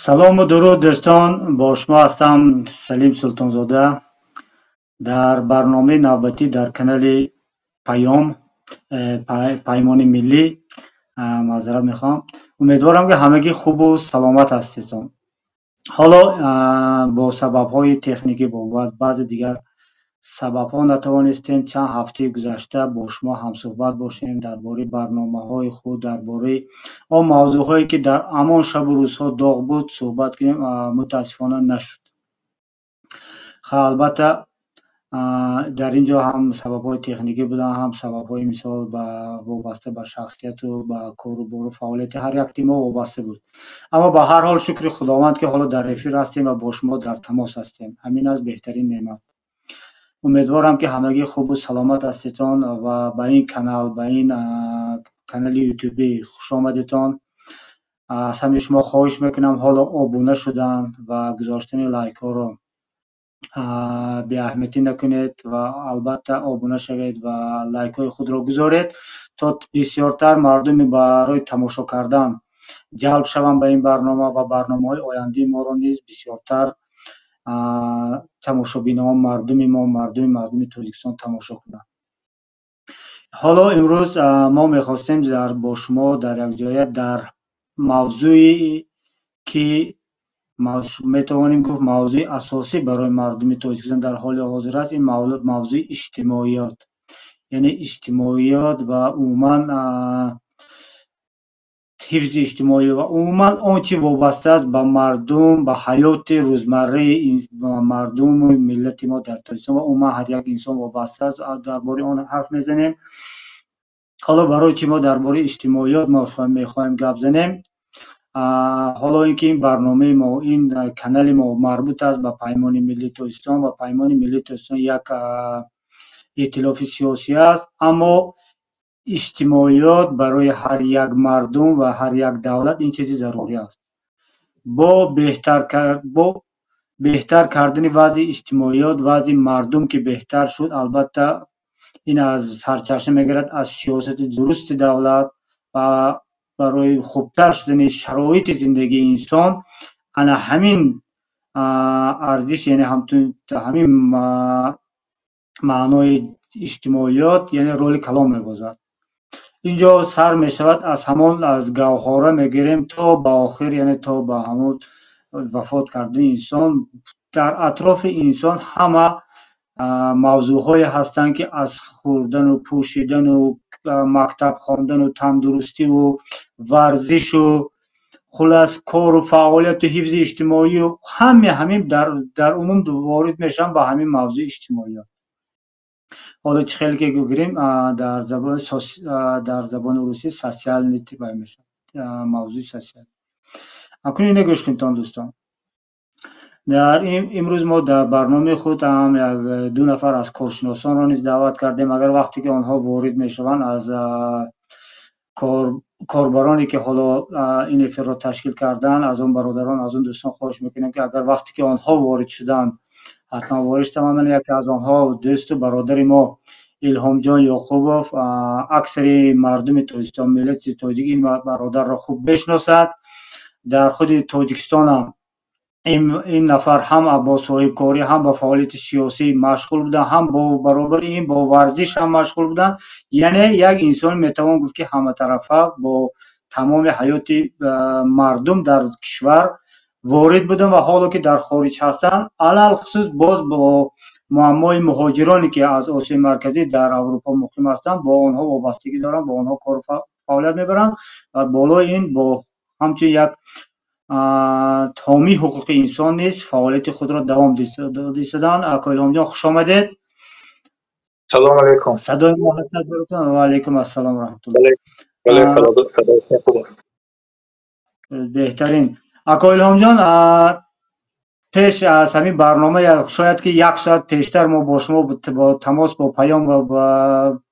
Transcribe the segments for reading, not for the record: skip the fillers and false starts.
Салому дуруд, дӯстон, бо шумо ҳастам Салим Султонзода дар барномаи навбатӣ дар канали Паём, Паймони Миллӣ. Маъзарат мехоҳам. Умедворам, ки ҳамагӣ хубу саломат ҳастедон. Ҳоло бо сабабҳои техникӣ, бо баъзе дигар сабабҳо натавонистем чанд ҳафтаи гузашта бо шумо ҳамсӯҳбат бошем дар бораи барномаҳои худ, дар бораи он мавзӯъҳое, ки дар ҳамон шабу рӯзҳо доғ буд, суҳбат кунем, мутаассифона нашуд. Албатта, дар ин ҷо ҳам сабабҳои техникӣ буданд, ҳам сабабҳои, мисол, ба вобаста ба шахсияту ба кору бору фаъолияти ҳар якти мо вобаста буд. Аммо ба ҳар ҳол, шукри Худованд, ки ҳоло дар эфир ҳастем ва бо шумо дар тамос ҳастем. Ҳамин аст беҳтарин неъмат. Умедворам, ки ҳамагӣ хубу саломат ҳастедон ва ба ин канал, ба ин канали ютубӣ хушомадедон. Аз ҳамаи шумо хоҳиш мекунам, ҳоло обуна шудан ва гузоштани лайкҳоро беаҳамиятӣ накунед ва албатта обуна шавед ва лайкҳои худро гузоред, то бисёртар мардуми барои тамошо кардан ҷалб шаванд ба ин барнома ва барномаҳои ояндаи моро низ бисёртар тамошобинон, мардуми мо, мардуми Тоҷикистон тамошо кунанд. Ҳоло имрӯз мо мехостем бо шумо дар якҷоя дар мавзӯе, ки метавонем гуфт, мавзӯи асосӣ барои мардуми Тоҷикистон дар ҳоли ҳозир аст, ин мавзӯи иҷтимоиёт, яъне иҷтимоиёт ва умуман ҳифзи иҷтимоӣ ва умуман он чи вобаста аст ба мардум, ба ҳаёти рӯзмарраи мардуму миллати мо дар Тоҷикистон ва умуман ҳар як инсон вобаста аст, дар бораи он ҳарф мезанем. Ҳоло барои чӣ мо дар бораи иҷтимоиёт мехоҳем гап занем? Ҳоло ин ки ин барномаи мо, ин канали мо марбут аст ба Паймони Миллии Тоҷикистон ва Паймони Миллии Тоҷикистон як эътилофи сиёсӣ аст, аммо иҷтимоиёт барои ҳар як мардум ва ҳар як давлат ин чизи зарурӣ аст. Бо беҳтар кардани вазъи иҷтимоиёт, вазъи мардум ки беҳтар шуд, албатта ин аз сарчашма мегирад аз сиёсати дурусти давлат ва барои хубтар шудани шароити зиндагии инсон ана ҳамин арзиш, яъне ҳамин маънои иҷтимоиёт, яъне роли калон мебозад. Инҷо сар мешавад аз ҳамон, аз гавҳора мегирем то ба охир, яъне то ба ҳамон вафот кардани инсон. Дар атрофи инсон ҳама мавзӯъҳое ҳастанд, ки аз хӯрдану пӯшидану мактаб хондану тандурустиву варзишу, хулас, кору фаъолияту ҳифзи иҷтимоию ҳаме ҳамин дар умум ворид мешаванд ба ҳамин мавзӯи иҷтимоиёт. Ҳоло чӣ хеле ки гирем, дар забони русӣ социальный типа мешавад, мавзӯи социал. Акнун ина гӯш кунедтон, дӯстон. Дар имрӯз мо дар барномаи худ ҳам як ду нафар аз коршиносонро низ даъват кардем. Агар вақте ки онҳо ворид мешаванд, аз корбароне, ки ҳоло ин эфирро ташкил карданд, аз он бародарон, аз он дӯстон хоҳиш мекунем, ки агар вақте ки онҳо ворид шуданд, ҳатман ворид шаванд. Яке аз онҳо дӯсту бародари мо Илҳомҷон Ёқубов. Аксари мардуми Тоҷикистон, миллати тоҷик ин бародарро хуб мешиносад. Дар худи Тоҷикистонам ин нафар ҳам бо соҳибкорӣ, ҳам ба фаъолияти сиёсӣ машғул буданд, ҳам бо баробари ин бо варзиш ҳам машғул буданд. Яъне як инсон, метавон гуфт, ки ҳаматарафа бо тамоми ҳаёти мардум дар кишвар ворид буданд ва ҳоло ки дар хориҷ ҳастанд, алалхусус боз бо муаммои муҳоҷироне, ки аз Осиёи Марказӣ дар Аврупо муқим ҳастанд, бо онҳо вобастагӣ доранд, бо онҳо кору фаъолият мебаранд ва болои ин бо ҳамчун як ҳомии ҳуқуқи инсон низ фаъолияти худро давом дода истоданд. Ако Илҳомҷон, хуш омадед. Салом алейкум. Садои мо ҳастад? Ва алейкум ассалом раҳматуллоҳ. Беҳтарин. Ако Илҳомҷон, пеш аз ҳамин барнома, шояд ки як соат пештар, мо бо шумо бо тамос, бо паём ва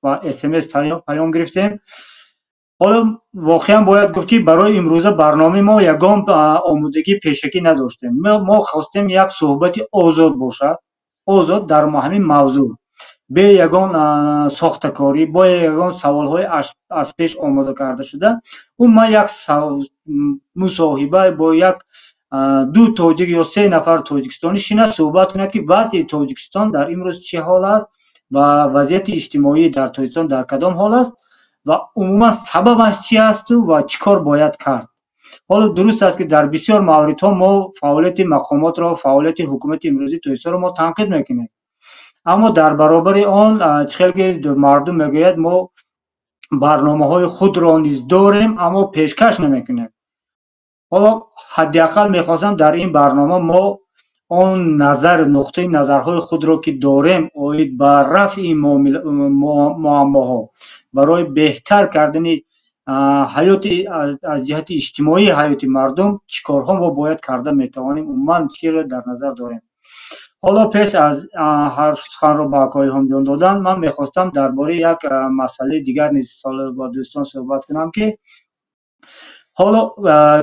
ба СМС паём гирифтем. Ҳоло воқеан бояд гуфт, ки барои имрӯза барномаи мо ягон омодагии пешакӣ надоштем. Мо хостем як суҳбати озод бошад, озод дар ҳамин мавзӯъ, бе ягон сохтакорӣ, бо ягон саволҳои аз пеш омода карда шуда, умуман як мусоҳиба бо як Ду тоҷик ё се нафар тоҷикистонӣ шинад, суҳбат кунад, ки вазъи Тоҷикистон дар имрӯз чӣ ҳол аст ва вазъияти иҷтимоӣ дар Тоҷикистон дар кадом ҳол аст ва умуман сабабаш чӣ ҳасту ва чӣ кор бояд кард. Ҳоло дуруст аст, ки дар бисёр мавридҳо мо фаъолияти мақомотро, фаъолияти ҳукумати имрӯзии Тоҷикистонро мо танқид мекунем, аммо дар баробари он, чӣ хел ки мардум мегӯяд, мо барномаҳои худро низ дорем, аммо пешкаш намекунем. Ҳоло ҳадди ақал мехостам дар ин барнома мо он назар, нуқтаи назарҳои худро, ки дорем оид ба рафъи муаммоҳо барои беҳтар кардани ҳаёти аз ҷиҳати иҷтимоии ҳаёти мардум, чӣ корҳо мо бояд карда метавонем, умуман чиро дар назар дорем. Ҳоло пеш аз ҳарф суханро ба акои Илҳомҷон додан, ман мехостам дар бораи як масъалаи дигар низ бо дӯстон суҳбат кунам, ки ҳоло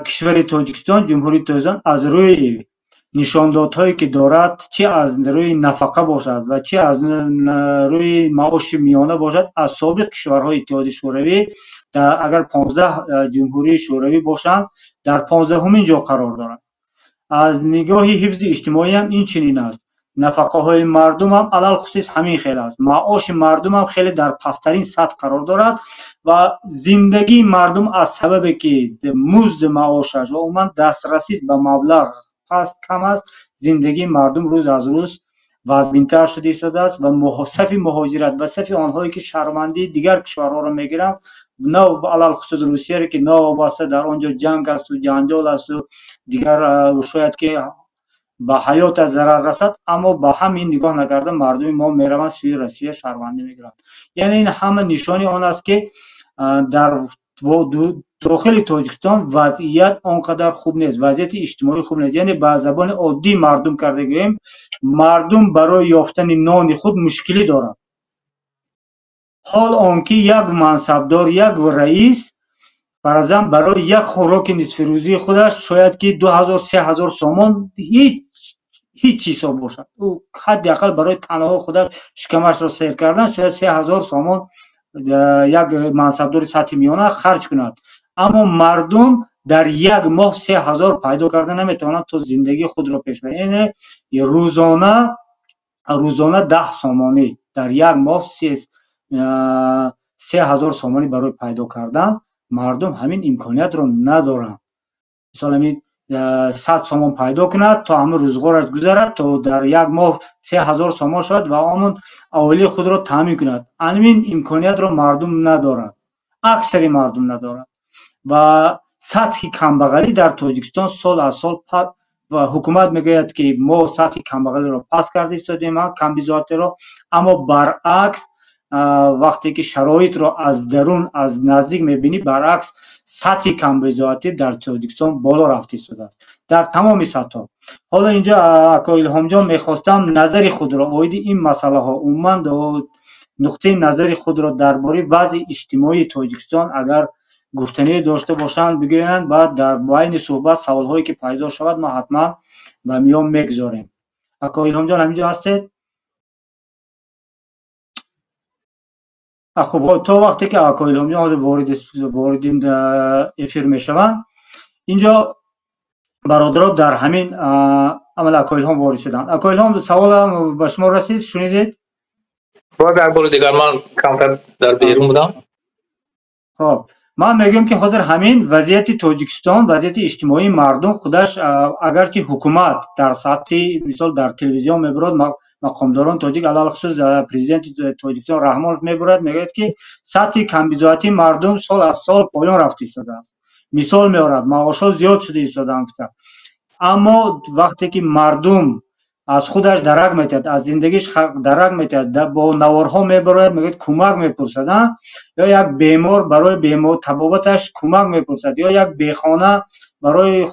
кишвари Тоҷикистон, Ҷумҳурии Тоҷикистон аз рӯи нишондодҳое, ки дорад, чӣ аз рӯи нафақа бошад ва чӣ аз рӯи маоши миёна бошад, аз собиқ кишварҳои Иттиҳоди Шӯравӣ, агар 15 ҷумҳурии Шӯравӣ бошанд, дар 15-умин ҷо қарор дорад. Аз нигоҳи ҳифзи иҷтимоӣ ҳам ин чунин аст. Нафақаҳои мардум ҳам алалхусус ҳамин хел аст. Маоши мардум ҳам хеле дар пасттарин сатҳ қарор дорад ва зиндагии мардум аз сабабе, ки музди маошаш ва умуман дастрасӣ ба маблағ паст, кам аст, зиндагии мардум рӯз аз рӯз вазминтар шуда истодааст ва сафи муҳоҷират ва сафи онҳое, ки шаҳрвандии дигар кишварҳоро мегиранд, на алалхусус Русияро, ки новобаста дар он ҷо ҷанг асту ҷанҷол асту дигар, шояд ки ба ҳаёташ зарар расад, аммо ба ҳамин нигоҳ накарда мардуми мо мераванд сӯи Россия, шаҳрвандӣ мегиранд. Яъне ин ҳама нишони он аст, ки дар дохили Тоҷикистон вазъият он қадар хуб нест, вазъияти иҷтимоӣ хуб нест. Яъне ба забони оддии мардум карда гӯем, мардум барои ёфтани нони худ мушкилӣ дорад. Ҳол он ки як мансабдор, як раис, фарзан, барои як хӯроки нисфирӯзии худаш шояд ки 2000, 3000 сомон ҳеҷ ҳисоб бошад. Ӯ ҳадди ақал барои танҳо худаш шикамашро сер кардан шояд 3000 сомон як мансабдори сатҳи миёна харҷ кунад, аммо мардум дар як моҳ 3000 пайдо карда наметавонанд, то зиндагии худро пеш баранд. Яъне рӯзона 10 сомонӣ, дар як моҳ 3000 сомонӣ барои пайдо кардан мардум ҳамин имкониятро надоранд. Мисол, ҳамин 100 сомон пайдо кунад, то ҳамин рӯзғораш гузарад, то дар як моҳ 3000 сомон шавад ва ҳамон оилаи худро таъмин кунад. Ҳамин имкониятро мардум надорад, аксари мардум надорад ва сатҳи камбағалӣ дар Тоҷикистон сол аз сол, ва ҳукумат мегӯяд, ки мо сатҳи камбағалиро паст карда истодем, камбизоатиро, аммо баръакс, вақте ки шароитро аз дарун, аз наздик мебинӣ, баръакс, сатҳи камбизоатӣ дар Тоҷикистон боло рафта истодааст дар тамоми сатҳҳо. Ҳоло инҷо, ако Илҳомҷон, мехостам назари худро оиди ин масъалаҳо, умуман нуқтаи назари худро дар бораи вазъи иҷтимоии Тоҷикистон, агар гуфтание дошта бошанд, бигӯянд. Баъд дар байни суҳбат саволҳое, ки пайдо шавад, мо ҳатман ба миён мегузорем. Ако Илҳомҷон, ҳаминҷо ҳастед? Хуб, то вақте ки ако Илҳомҷон вориди эфир мешаванд, инҷо бародаро дар ҳамин амал ако Илҳом ворид шуданд. Ако Илҳом, саволам ба шумо расид, шунидед? Боз як бори дигар, ман камтар дар берун будам. Хоб, ман мегӯям, ки ҳозир ҳамин вазъияти Тоҷикистон, вазъияти иҷтимоии мардум худаш, агарчи ҳукумат дар сатҳи, мисол, дар телевизион мебурад, мақомдорон тоҷик, алалхусус президенти Тоҷикистон Раҳмонов мебурад, мегӯяд, ки сатҳи камбизоатии мардум сол аз сол поён рафта истодааст, мисол меорад, маошҳо зиёд шуда истодаанд, гуфта. Аммо вақте ки мардум аз худаш дарак метиҳад, аз зиндагиш дарак метиҳад, бо наворҳо мебарояд, мегӯяд, кӯмак мепурсад, ё як бемор барои бемор табобаташ кӯмак мепурсад, ё як бехона барои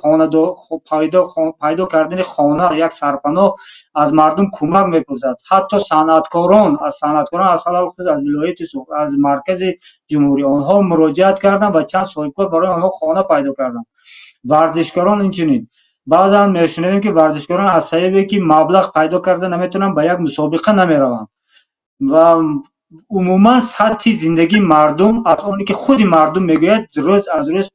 пайдо кардани хона, як сарпаноҳ аз мардум кӯмак мепурсад, ҳатто санъаткорон, аз санъаткорон, аз аз вилояти, аз маркази ҷумҳурӣ онҳо муроҷиат карданд ва чанд соҳибкор барои онҳо хона пайдо карданд. Варзишкорон инчунин. Баъзан мешунавем, ки варзишкорон аз сабабе, ки маблағ пайдо карда наметавонанд, ба як мусобиқа намераванд. Ва умуман сатҳи зиндагии мардум аз оне, ки худи мардум мегӯяд, рӯз аз рӯз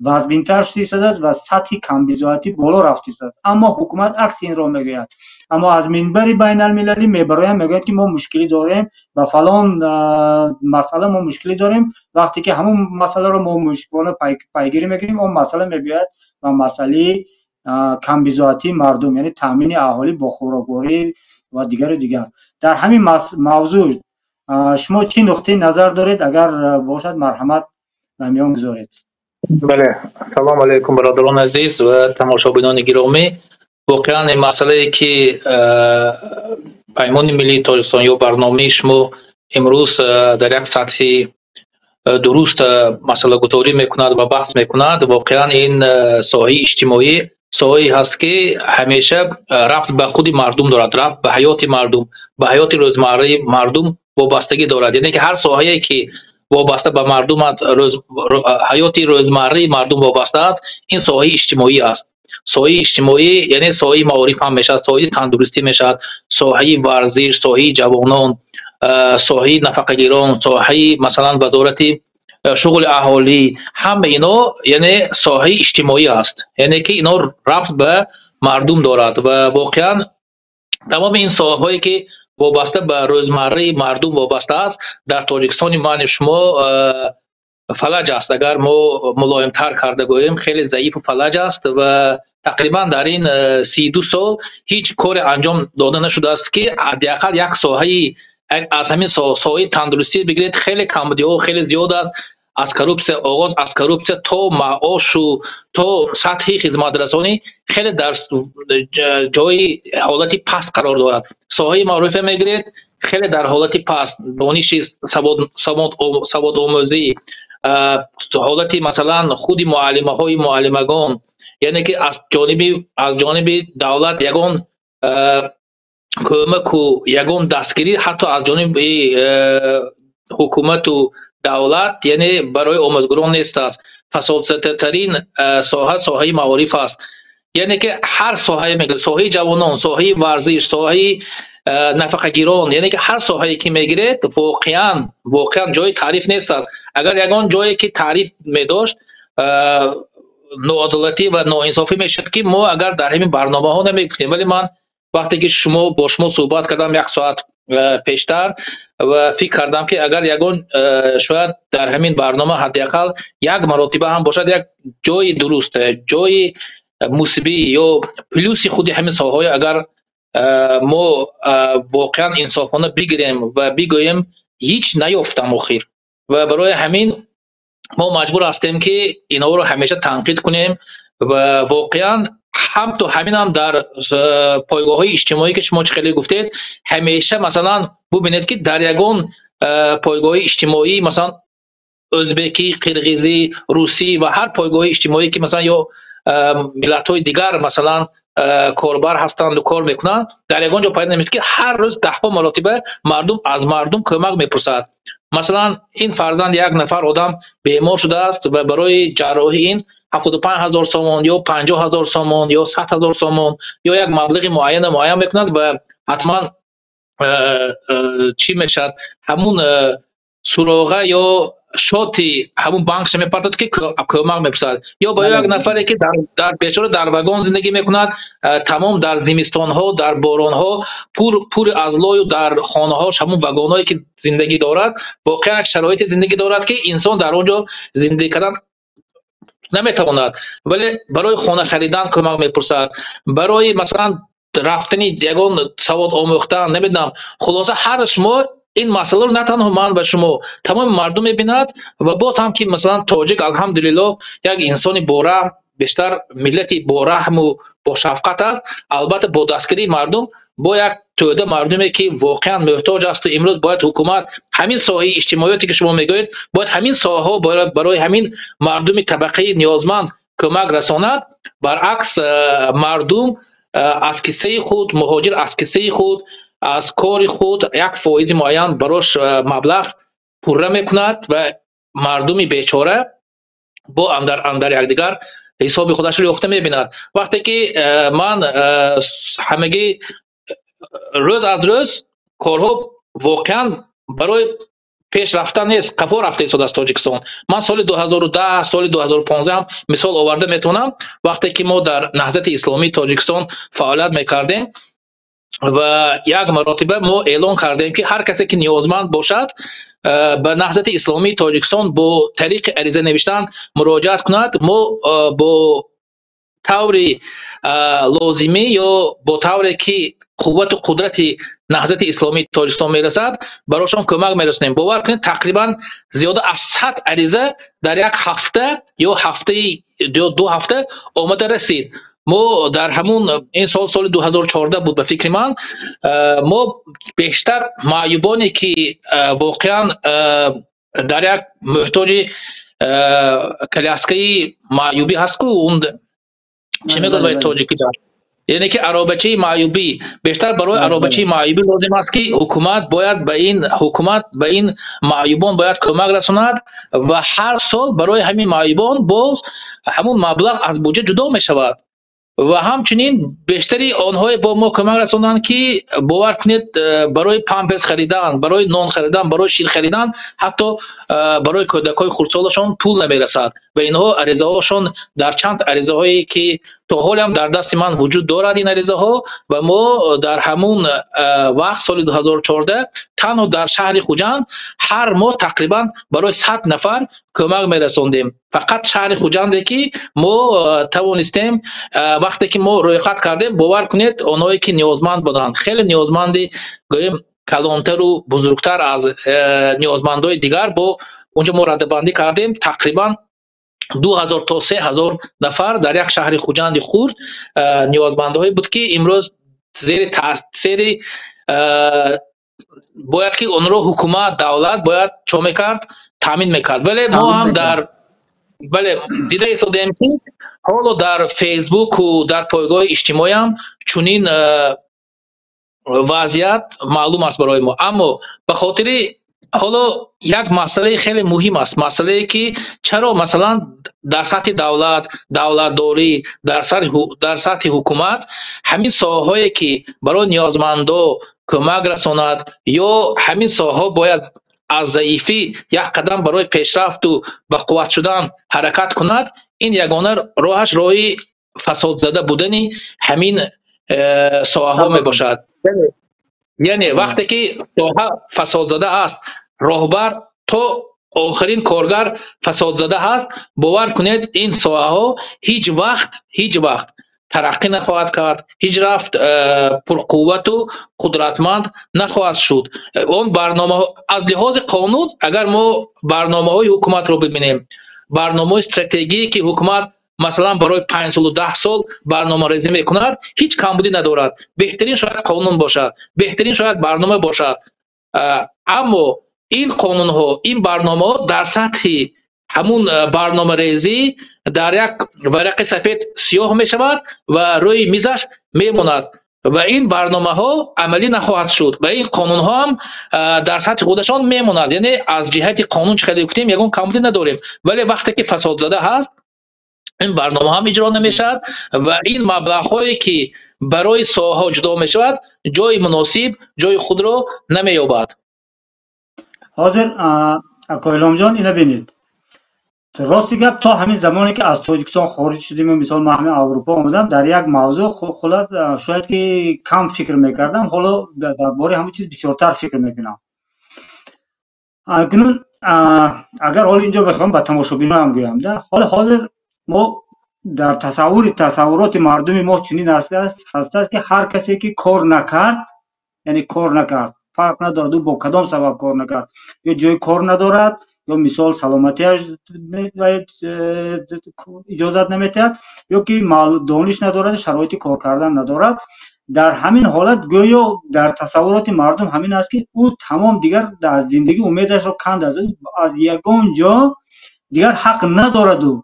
вазбинтар шуда истодааст ва сатҳи камбизоатӣ боло рафта истодааст. Аммо ҳукумат акси инро мегӯяд. Аммо аз минбари байналмилалӣ мебароянд, мегӯянд, ки мо мушкилӣ дорем ва фалон масъала мо мушкилӣ дорем. Вақте ки ҳамон масъаларо мо мушкилона пайгирӣ мекунем, он масъала мебиёяд ва масъалаи камбизоатии мардум, яъне таъмини аҳолӣ бо хӯрокворӣ ва дигару дигар. Дар ҳамин мавзӯъ шумо чӣ нуқтаи назар доред? Агар бошад, марҳамат, ба миён гузоред. Бале, салом алейкум, бародарони азиз ва тамошобинони гиромӣ. Воқеан, ин масъалае, ки Паймони миллии Тоҷикистон ё барномаи шумо имрӯз дар як сатҳи дуруст масъалагузорӣ мекунад ва баҳс мекунад, воқеан ин соҳаи иҷтимоӣ соҳае ҳаст, ки ҳамеша рабт ба худи мардум дорад, рабт ба ҳаёти мардум, ба ҳаёти рӯзмарраи мардум вобастагӣ дорад. Яъне ки ҳар соҳае, ки вобаста ба мардум, ҳаёти рӯзмарраи мардум вобаста аст, ин соҳаи иҷтимоӣ аст. Соҳаи иҷтимоӣ, яъне соҳаи маориф ҳам мешавад, соҳаи тандурустӣ мешавад, соҳаи варзиш, соҳаи ҷавонон, соҳаи нафақагирон, соҳаи, масалан, вазорати шуғли аҳолӣ, ҳама ино, яъне соҳаи иҷтимоӣ аст, яъне ки ино рабт ба мардум дорад. Ва воқеан тамоми ин соҳаҳое, ки вобаста ба рӯзмарраи мардум вобаста аст, дар Тоҷикистони мани шумо фалаҷ аст. Агар мо мулоимтар карда гӯем, хеле заифу фалаҷ аст ва тақрибан дар ин 32 сол ҳеҷ коре анҷом дода нашудааст, ки ҳадди ақал як соҳаи аз ҳамин соҳаи тандурустӣ бигиред, хеле камбудиҳо хеле зиёд аст. Аз коррупсия оғоз, аз коррупсия то маошу то сатҳи хизматрасонӣ хеле дар ҷои ҳолати паст қарор дорад. Соҳаи маорифа мегиред, хеле дар ҳолати паст, дониши саводомӯзӣ, ҳолати, масалан, худи муаллимаҳои муаллимагон, яъне ки аз ҷониби давлат ягон кӯмаку ягон дастгирӣ, ҳатто аз ҷониби ҳукумату давлат, яъне барои омӯзгорон нест аст. Фасодзадатарин соҳа соҳаи маориф аст. Яъне ки ҳар соҳае мегиред, соҳаи ҷавонон, соҳаи варзиш, соҳаи нафақагирон, яъне ки ҳар соҳае ки мегиред, воқеан ҷои таъриф нест аст. Агар ягон ҷое ки таъриф медошт, ноадолатӣ ва ноинсофӣ мешуд, ки мо агар дар ҳамин барномаҳо намегуфтем. Вале ман вақте ки шумо бо шумо суҳбат кардам як соат пештар ва фикр кардам, ки агар ягон шояд дар ҳамин барнома ҳадди ақал як маротиба ҳам бошад, як ҷои дуруст, ҷои мусбӣ ё плюси худи ҳамин соҳаҳое агар мо воқеан инсофона бигирем ва бигӯем, ҳеҷ наёфтам охир. Ва барои ҳамин мо маҷбур ҳастем, ки инҳоро ҳамеша танқид кунем. Ва воқеан ҳам то ҳаминам дар пойгоҳҳои иҷтимоӣ, ки шумо чӣ хеле гуфтед, ҳамеша, масалан, бубинед, ки дар ягон пойгоҳи иҷтимоӣ, масалан, ӯзбекӣ, қирғизӣ, русӣ ва ҳар пойгоҳи иҷтимоӣ, ки, масалан, ё миллатҳои дигар, масалан, корбар ҳастанду кор мекунанд, дар ягон ҷо пайдо намешавад, ки ҳар рӯз даҳҳо маротиба мардум аз мардум кӯмак мепурсад. Масалан, ин фарзанд як нафар одам бемор шудааст ва барои ҷарроҳӣ ин 75 000 сомон ё 50 000 сомон ё 100 000 сомон ё як маблағи муайяна муайян мекунад. Ва ҳатман чӣ мешавад, ҳамун суроға ё шоти ҳамун банкша мепартад, ки кӯмак мепурсад. Ё ба як нафаре, ки дар бечора дар вагон зиндагӣ мекунад, тамом дар зимистонҳо, дар боронҳо пур аз лою дар хонаҳош, ҳамун вагонҳое ки зиндагӣ дорад, воқеан як шароити зиндагӣ дорад, ки инсон дар он ҷо зиндагӣ кардан наметавонад, вале барои хона харидан кӯмак мепурсад, барои, масалан, рафтани ягон савод омӯхтан, намедонам. Хулоса, ҳар шумо ин масъаларо на танҳо ман ва шумо, тамоми мардум мебинад. Ва боз ҳам ки, масалан, тоҷик, алҳамдулиллоҳ, як инсони бораҳм, бештар миллати бораҳму бошафқат аст. Албатта, бо дастгирии мардум, бо як тӯда мардуме, ки воқеан муҳтоҷ асту имрӯз бояд ҳукумат ҳамин соҳаи иҷтимоиёте, ки шумо мегӯед, бояд ҳамин соҳаҳо барои ҳамин мардуми табақаи ниёзманд кӯмак расонад. Баръакс, мардум аз киссаи худ, муҳоҷир аз киссаи худ, аз кори худ як фоизи муайян барош маблағ пурра мекунад ва мардуми бечора бо андар якдигар ҳисоби худашро ёфта мебинад. Вақте ки ман ҳамагӣ рӯз аз рӯз корҳо воқеан барои Пеш рафта нест, қафо рафта истодааст Тоҷикистон. Ман соли 2010, соли 2015 мисол оварда метавонам, вақте ки мо дар Наҳзати Исломии Тоҷикистон фаъолият мекардем ва як маротиба мо эълон кардем, ки ҳар касе ки ниёзманд бошад, ба Наҳзати Исломии Тоҷикистон бо тариқи ариза навиштан муроҷиат кунад, мо бо таври лозимӣ ё бо тавре ки қуввату қудрати Наҳзати Исломии Тоҷикистон мерасад, барошон кӯмак мерасонем. Бовар кунед, тақрибан зиёда аз 100 ариза дар як ҳафта ё ҳафтаи ё 2 ҳафта омада расид. Мо дар ҳамун ин сол, соли 2014 буд, ба фикри ман, мо бештар маъюбоне ки воқеан дар як муҳтоҷи коляскаи маъюбӣ ҳаст ку, он чӣ мегӯяд вай тоҷикида, яъне ки аробачаи маъюбӣ, бештар барои аробачаи маъюбӣ лозим аст, ки ҳукумат бояд ба ин, ҳукумат ба ин маъюбон бояд кӯмак расонад ва ҳар сол барои ҳамин маъюбон боз ҳамун маблағ аз буҷа ҷудо мешавад. Ва ҳамчунин бештари онҳое бо мо кӯмак расонданд, ки бовар кунед, барои памперс харидан, барои нон харидан, барои шир харидан, ҳатто барои кӯдакҳои хурдсолашон пул намерасад. Ва инҳо аризаҳошон дар чанд аризаҳое ки то ҳолам дар дасти ман вуҷуд дорад ин аризаҳо, ва мо дар ҳамун вақт, соли 2014, танҳо дар шаҳри Хуҷанд ҳар моҳ тақрибан барои 100 нафар кӯмак мерасондем. Фақат шаҳри Хуҷанде ки мо тавонистем, вақте ки мо рӯйхат кардем, бовар кунед, онҳое ки ниёзманд буданд, хеле ниёзманди, гӯем, калонтару бузургтар аз ниёзмандои дигар, бо унҷо мо радабандӣ кардем, тақрибан 2000 то 3000 нафар дар як шаҳри Хуҷанди хурд ниёзмандҳое буд, ки имрӯз зери таъсири бояд ки онро ҳукумат, давлат бояд чо мекард, таъмин мекард. Вале мо ҳам дар бале дида истодаем, ки ҳоло дар Фейсбуку дар пойгоҳи иҷтимоиам чунин вазъият маълум аст барои мо. Аммо ба хотири ҳоло як масъалаи хеле муҳим аст, масъалае ки чаро, масалан, дар сатҳи давлат, давлатдорӣ, дар сатҳи ҳукумат ҳамин соҳаҳое ки барои ниёзмандо кӯмак расонад ё ҳамин соҳаҳо бояд аз заифӣ як қадам барои пешрафту ба қувват шудан ҳаракат кунад, ин ягона роҳаш роҳи фасодзада будани ҳамин соҳаҳо мебошад. Яъне вақте ки соҳа фасодзада аст, роҳбар то охирин коргар фасодзада ҳаст, бовар кунед, ин соҳаҳо ҳеҷ вақт, ҳеҷ вақт тараққӣ нахоҳад кард, ҳеҷ рафт пурқуввату қудратманд нахоҳад шуд. Он барномаҳо аз лиҳози қонун, агар мо барномаҳои ҳукуматро бибинем, барномаҳои стратегие ки ҳукумат, масалан, барои 5 солу 10 сол барномарезӣ мекунад, ҳеҷ камбудӣ надорад. Беҳтарин шояд қонун бошад, беҳтарин шояд барнома бошад, аммо ин қонунҳо, ин барномаҳо дар сатҳи ҳамун барномарезӣ дар як варақи сафед сиёҳ мешавад ва рӯи мизаш мемонад ва ин барномаҳо амалӣ нахоҳад шуд ва ин қонунҳо ҳам дар сатҳи худашон мемонад. Яъне аз ҷиҳати қонун, чӣ қадар гуфтем, ягон камбудӣ надорем, вале вақте ки фасодзада ҳаст, ин барнома ҳам иҷро намешавад ва ин маблағҳое ки барои соҳаҳо ҷудо мешавад, ҷои муносиб, ҷои худро намеёбад. Ҳозир, ако Иломҷон, ина бинед, рости гап, то ҳамин замоне ки аз Тоҷикистон хориҷ шудем, мисол, ман ҳамин Аврупо омадам, дар як мавзӯъ хулас шояд ки кам фикр мекардам, ҳоло дар бораи ҳамин чиз бисёртар фикр мекунам. Акнун агар ҳоло инҷо бихоҳам ба тамошобиноам гӯям да, ҳоло ҳозир мо дар тасаввури тасаввуроти мардуми мо чунин ҳастааст, ки ҳар касе ки кор накард, яъне кор накард, фарқ надорад ӯ бо кадом сабаб кор накард, ё ҷои кор надорад, ё мисол саломатиаш иҷозат наметиҳад, ё ки дониш надорад, шароити кор кардан надорад, дар ҳамин ҳолат гӯё дар тасаввуроти мардум ҳамин аст, ки ӯ тамом дигар аз зиндагӣ умедашро канд, аз ягон ҷо дигар ҳақ надорад ӯ.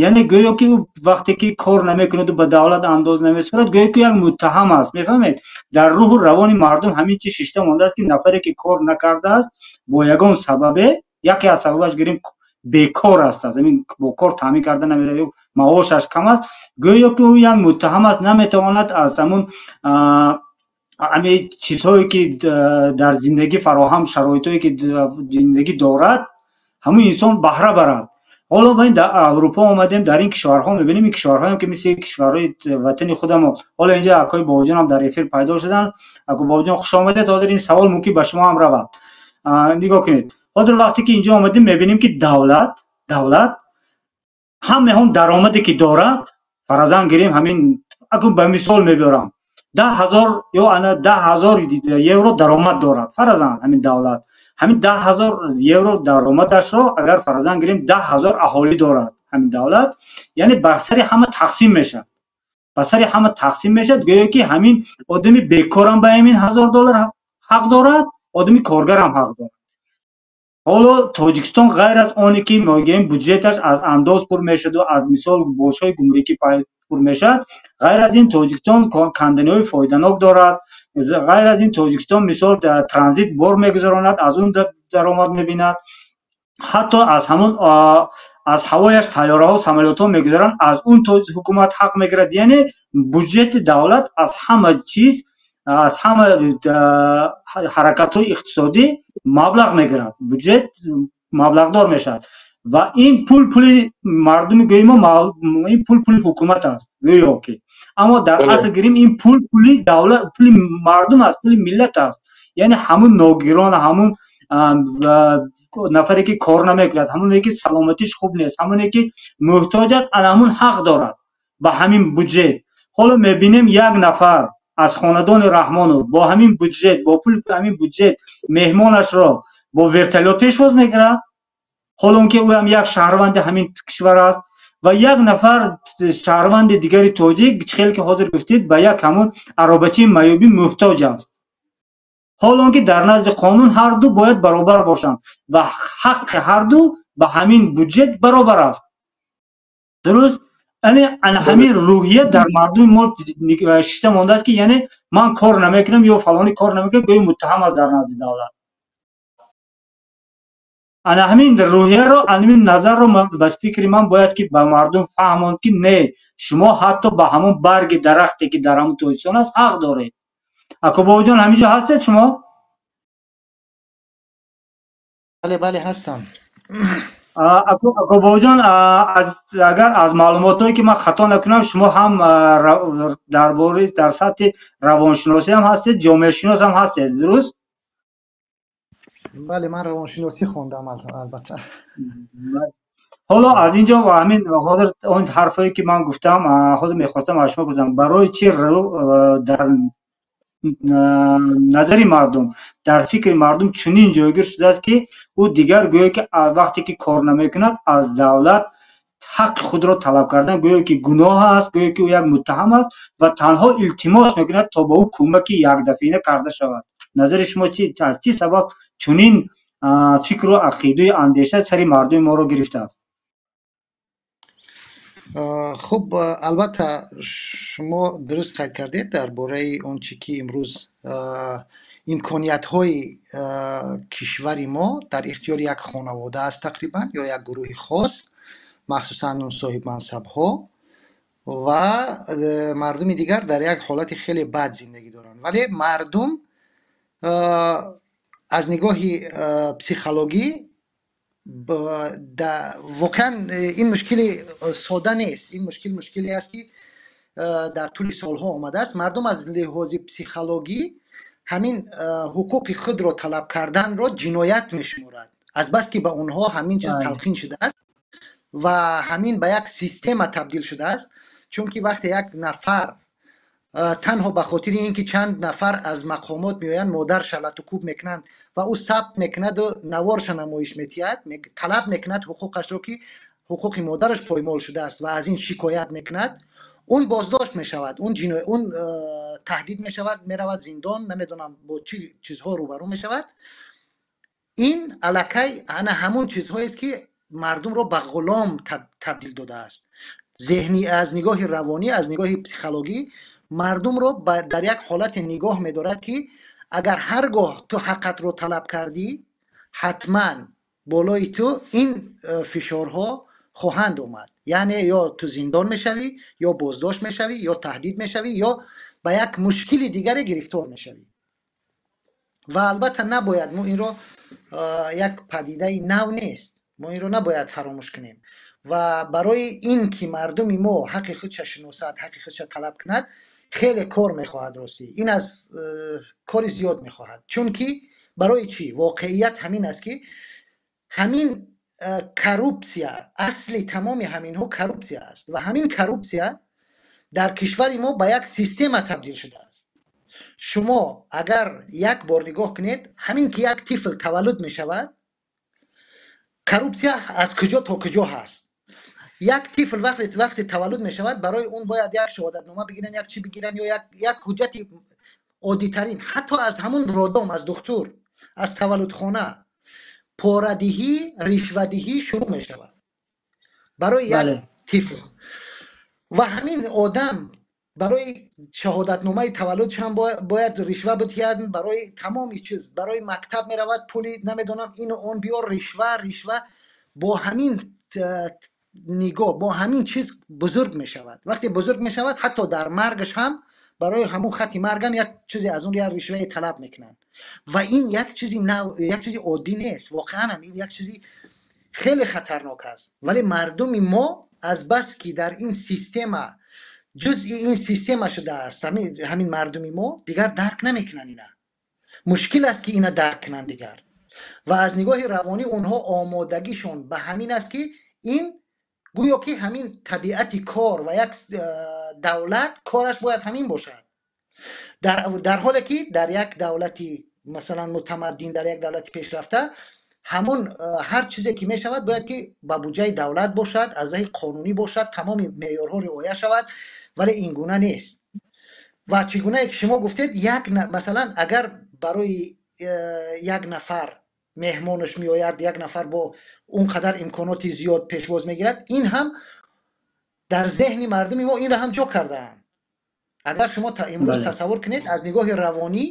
Яъне гӯё ки ӯ вақте ки кор намекунаду ба давлат андоз намесупорад, гӯё ки як муттаҳам аст. Мефаҳмед, дар рӯҳу равони мардум ҳамин чиз шишта мондааст, ки нафаре ки кор накардааст бо ягон сабабе, яке аз сабабаш гирем, бекор аст, аз ҳамин бо кор таъмин карда намеравад ё маошаш кам аст, гӯё ки ӯ як муттаҳам аст, наметавонад аз ҳамун Ҳамин чизҳое ки дар зиндагӣ фароҳам, шароитҳое ки зиндагӣ дорад, ҳамун инсон баҳра барад. Ҳоло мо дар Аврупо омадем, дар ин кишварҳо мебинем, ин кишварҳоям ки мисли кишварҳои ватани худамо. Ҳоло инҷа акои Бобоҷон ҳам дар эфир пайдо шуданд. Ако Бобоҷон, хуш омадед. Ҳозир ин савол мумкин ба шумо ҳам равад. Нигоҳ кунед, ҳозир вақте ки инҷо омадем, мебинем ки давлат ҳаме ҳам даромаде ки дорад, фарзан гирем, ҳамин акун ба мисол мебиёрам, 10 000 ё ана 10 000 евро даромад дорад, фарзан, ҳамин давлат. Ҳамин 10 000 евро даромадашро агар фарзан гирем, 10 000 аҳолӣ дорад ҳамин давлат, яъне ба сари ҳама тақсим мешавад, ба сари ҳама тақсим мешавад. Гӯё ки ҳамин одами бекорам ба ҳамин ҳазор доллар ҳақ дорад, одами коргарам ҳақ дорад. Ҳоло Тоҷикистон ғайр аз оне ки мегӯем, буҷеташ аз андоз пур мешаду аз мисол боҷҳои гумрукӣ пур мешавад, ғайр аз ин Тоҷикистон канданиҳои фоиданок дорад, ғайр аз ин Тоҷикистон мисол транзит бор мегузаронад, аз он даромад мебинад, ҳатто аз ҳамон аз ҳавояш тайёраҳо, самолётҳо мегузаранд, аз он ҳукумат ҳақ мегирад. Яъне буҷети давлат аз ҳама чиз, аз ҳама ҳаракатҳои иқтисодӣ маблағ мегирад, буҷет маблағдор мешавад ва ин пул пули мардуми, гӯем мо, ин пул пули ҳукумат аст гӯё ки, аммо дар асл гирем, ин пул пули давлат, пули мардум аст, пули миллат аст. Яъне ҳамун ногирон, ҳамун нафаре ки кор намекунад, ҳамоне ки саломатиш хуб нест, ҳамоне ки муҳтоҷ аст, ана ҳамун ҳақ дорад ба ҳамин буҷет. Ҳоло мебинем, як нафар аз хонадони Раҳмонов бо ҳамин буҷет, бо пули ҳамин буҷет меҳмонашро бо вертолёт пешвоз мекунад, ҳоло он ки ӯ ҳам як шаҳрванди ҳамин кишвар аст, ва як нафар шаҳрванди дигари тоҷик, чӣ хеле ки ҳозир гуфтед, ба як ҳамун аробачии маъюбӣ муҳтоҷ аст, ҳоло он ки дар назди қонун ҳарду бояд баробар бошанд ва ҳаққи ҳарду ба ҳамин буҷет баробар аст. Дуруст, яъне ана ҳамин рӯҳия дар мардуми мо шишта мондааст, ки яъне ман кор намекунам ё фалонӣ кор намекунам, гӯё муттаҳам аст дар назди давлат. Ана ҳамин рӯҳияро, ҳамин назарро, ба фикри ман, бояд ки ба мардум фаҳмонд, ки не, шумо ҳатто ба ҳамон барги дарахте ки дар ҳамон Тоҷикистон аст, ҳақ доред. Ако Бобоҷон, ҳаминҷо ҳастед шумо? Бале, бале, ҳастам. Ако Бобоҷон, агар аз маълумотҳое ки ман хато накунам, шумо ҳам дар бораи дар сатҳи равоншиносӣ ҳам ҳастед, ҷомеашинос ҳам ҳастед, дуруст? Бале, ман равоншиносӣ хондам, албатта. Ҳоло аз ин ҷо ҳамин ҳозир он ҳарфое ки ман гуфтам, ҳозир мехостам аз шумо пурсам, барои чи дар назари мардум, дар фикри мардум чунин ҷойгир шудааст, ки ӯ дигар гӯё ки вақте ки кор намекунад, аз давлат ҳаққи худро талаб кардан гӯё ки гуноҳ аст, гӯё ки ӯ як муттаҳам аст ва танҳо илтимос мекунад, то ба ӯ кӯмаки якдафъина карда шавад? Назари шумо чи, аз чӣ сабаб чунин фикру ақидаю андеша сари мардуми моро гирифтааст? Хуб, албатта, шумо дуруст қайд кардед дар бораи он чӣ ки имрӯз имкониятҳои кишвари мо дар ихтиёри як хонавода аст тақрибан ё як гурӯҳи хос, махсусан соҳибмансабҳо, ва мардуми дигар дар як ҳолати хеле бад зиндагӣ доранд. Вале мардум аз нигоҳи психологӣ воқеан ин мушкили сода нест. Ин мушкил мушкиле аст, ки дар тӯли солҳо омадааст. Мардум аз лиҳози психологӣ ҳамин ҳуқуқи худро талаб карданро ҷиноят мешуморад, азбаски ба онҳо ҳамин чиз талқин шудааст ва ҳамин ба як система табдил шудааст. Чунки вақте як нафар танҳо ба хотири ин ки чанд нафар аз мақомот меоянд, модарша латукӯб мекунанд ва ӯ сабт мекунаду наворша намоиш медиҳад, талаб мекунад ҳуқуқашро, ки ҳуқуқи модараш поймол шудааст, ва аз ин шикоят мекунад, он боздошт мешавад, он таҳдид мешавад, меравад зиндон, намедонам бо чӣ чизҳо рӯбарӯ мешавад. Ин аллакай ана ҳамун чизҳоест, ки мардумро ба ғулом табдил додааст. Зеҳни, аз нигоҳи равонӣ, аз нигоҳи психологӣ мардумро дар як ҳолате нигоҳ медорад, ки агар ҳар гоҳ ту ҳаққатро талаб кардӣ, ҳатман болои ту ин фишорҳо хоҳанд омад, яъне ё ту зиндон мешавӣ, ё боздошт мешавӣ, ё таҳдид мешавӣ, ё ба як мушкили дигаре гирифтор мешавӣ. Ва албатта набояд мо инро, як падидаи нав нест, мо инро набояд фаромӯш кунем. Ва барои ин ки мардуми мо ҳаққи худша шиносад, ҳаққи худша талаб кунад, хеле кор мехоҳад. Ростӣ, ин аз кори зиёд мехоҳад, чунки барои чӣ? Воқеият ҳамин аст, ки ҳамин коррупсия, асли тамоми ҳаминҳо коррупсия аст ва ҳамин коррупсия дар кишвари мо ба як система табдил шудааст. Шумо агар як бор нигоҳ кунед, ҳамин ки як тифл таваллуд мешавад, коррупсия аз куҷо то куҷо ҳаст. Як тифл вақте таваллуд мешавад, барои он бояд як шаҳодатнома бигиранд, як чӣ бигиранд ё як ҳуҷҷати оддитарин, ҳатто аз ҳамун роддом, аз духтур, аз таваллудхона порадиҳӣ, ришвадиҳӣ шурӯъ мешавад барои як тифл. Ва ҳамин одам барои шаҳодатномаи таваллудш ҳам бояд ришва бидиҳад, барои тамоми чиз, барои мактаб меравад, пули намедонам ину он биёр, ришва, ришва. Бо ҳамин нигоҳ, бо ҳамин чиз бузург мешавад. Вақте бузург мешавад, ҳатто дар маргаш ҳам барои ҳамун хати маргам як чизе аз он, як ришвае талаб мекунанд. Ва ин як чизи нав, як чизи оддӣ нест. Воқеан ҳам ин як чизи хеле хатарнок аст. Вале мардуми мо аз бас ки дар ин система, ҷузъи ин система шудааст, ҳамин мардуми мо дигар дарк намекунанд ина. Мушкил аст, ки ина дарк кунанд дигар. Ва аз нигоҳи равонӣ онҳо омодагишон ба ҳамин аст, ки ин гӯё ки ҳамин табиати кор ва як давлат кораш бояд ҳамин бошад, дар ҳоле ки дар як давлати, масалан, мутамаддин, дар як давлати пешрафта ҳамон ҳар чизе ки мешавад, бояд ки ба буҷаи давлат бошад, аз раҳи қонунӣ бошад, тамоми меъёрҳо риоя шавад. Вале ин гуна нест. Ва чӣ гунае ки шумо гуфтед, як, масалан, агар барои як нафар меҳмонаш меояд, як нафар бо он қадар имконоти зиёд пешвоз мегирад, ин ҳам дар зеҳни мардуми мо инро ҳам ҷо кардаанд. Агар шумо имрӯз тасаввур кунед, аз нигоҳи равонӣ,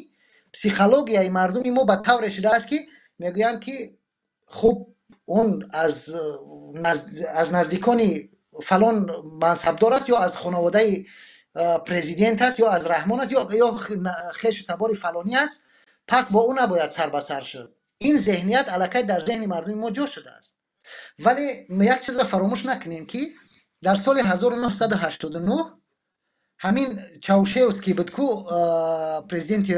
психологияи мардуми мо ба тавре шудааст, ки мегӯянд, ки хуб, он аз наздикони фалон мансабдор аст ё аз хонаводаи президент аст ё аз Раҳмон аст ё хешу табори фалонӣ аст, пас бо ӯ набояд сар ба сар шуд. Ин зеҳният аллакай дар зеҳни мардуми мо ҷо шудааст. Вале як чизро фаромӯш накунем, ки дар соли 1989 ҳамин Чаушевский буд ку, президенти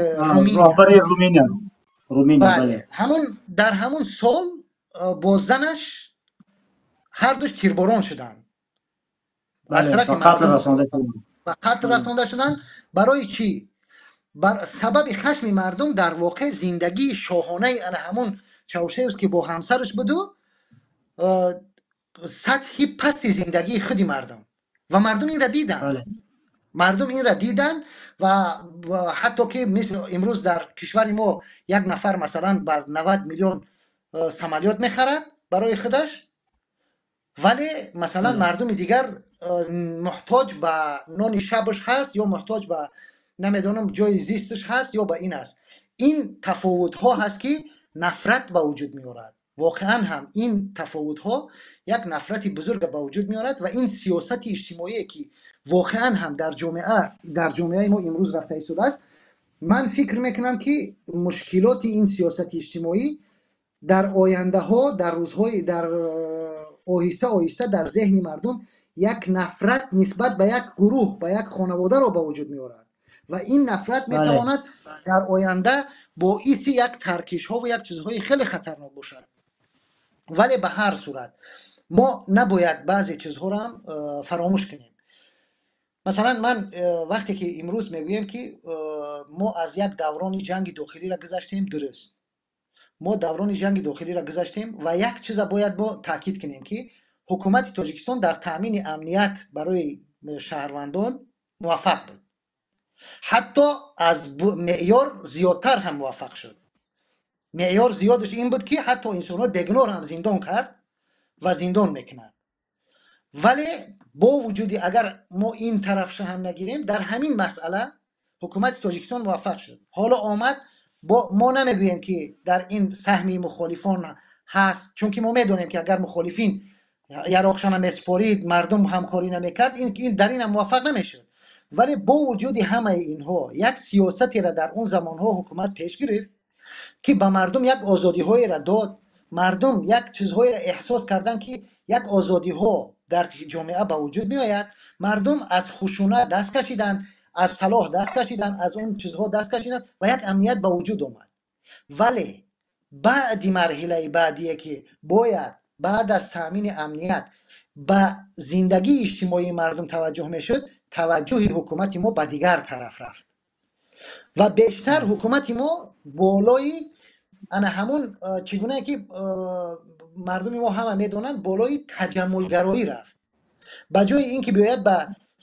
Руминия. Ҳамун дар ҳамун сол бо занаш ҳардуш тирборон шуданд, аз тарафи ба қатл расонда шуданд. Барои чӣ? Бар сабаби хашми мардум. Дар воқеъ зиндагии шоҳонаи ана ҳамун Чаушевский бо ҳамсараш буду сатҳи пасти зиндагии худи мардум. Ва мардум инра диданд, мардум инра диданд. Ва ҳатто ки мисли имрӯз дар кишвари мо як нафар, масалан, бар 90 миллион самолёт мехарад барои худаш, вале, масалан, мардуми дигар муҳтоҷ ба нони шабаш ҳаст ё муҳтоҷ ба, намедонам, ҷои зисташ ҳаст ё ба ин аст. Ин тафовутҳо ҳаст, ки нафрат ба вуҷуд меорад. Воқеан ҳам ин тафовутҳо як нафрати бузурга ба вуҷуд меорад. Ва ин сиёсати иҷтимоие, ки воқеан ҳам дар ҷомеаи мо имрӯз рафта истодааст, ман фикр мекунам, ки мушкилоти ин сиёсати иҷтимоӣ дар ояндаҳо, дар рӯзҳои дар оҳиста оҳиста дар зеҳни мардум як нафрат нисбат ба як гурӯҳ, ба як хонаводаро ба вуҷуд меорад. Ва ин нафрат метавонад дар оянда боиси як таркишҳо ва як чизҳои хеле хатарнок бошад. Вале ба ҳар сурат мо набояд баъзе чизҳоро ҳам фаромӯш кунем. Масалан, ман вақте ки имрӯз мегӯем, ки мо аз як даврони ҷанги дохилиро гузаштем, дуруст, мо даврони ҷанги дохилиро гузаштем. Ва як чиза бояд мо таъкид кунем, ки ҳукумати Тоҷикистон дар таъмини амният барои шаҳрвандон муваффақ буд, ҳатто аз меъёр зиёдтар ҳам муваффақ шуд. Меъёр зиёдаш ин буд, ки ҳатто инсонҳои бегуноҳ ҳам зиндон кард ва зиндон мекунад. Вале бо вуҷуди агар мо ин тарафша ҳам нагирем, дар ҳамин масъала ҳукумати Тоҷикистон муваффақ шуд. Ҳоло омад бо мо намегӯем, ки дар ин саҳми мухолифон ҳаст, чунки мо медонем, ки агар мухолифин яроқша намесупорид, мардум ҳамкорӣ намекард, ин дар инам муваффақ намешуд. Вале бо вуҷуди ҳамаи инҳо як сиёсатеро дар он замонҳо ҳукумат пеш гирифт, ки ба мардум як озодиҳоеро дод. Мардум як чизҳоеро эҳсос карданд, ки як озодиҳо дар ҷомеа ба вуҷуд меояд. Мардум аз хушунат даст кашиданд, аз салоҳ даст кашиданд, аз он чизҳо даст кашиданд ва як амният ба вуҷуд омад. Вале баъди марҳилаи баъдие, ки бояд баъд аз таъмини амният ба зиндагии иҷтимоии мардум таваҷҷӯҳ мешуд, таваҷҷӯҳи ҳукумати мо ба дигар тараф рафт ва бештар ҳукумати мо болои ана ҳамун, чӣ гунае ки мардуми мо ҳама медонанд, болои таҷаммулгароӣ рафт. Ба ҷои ин ки биёяд ба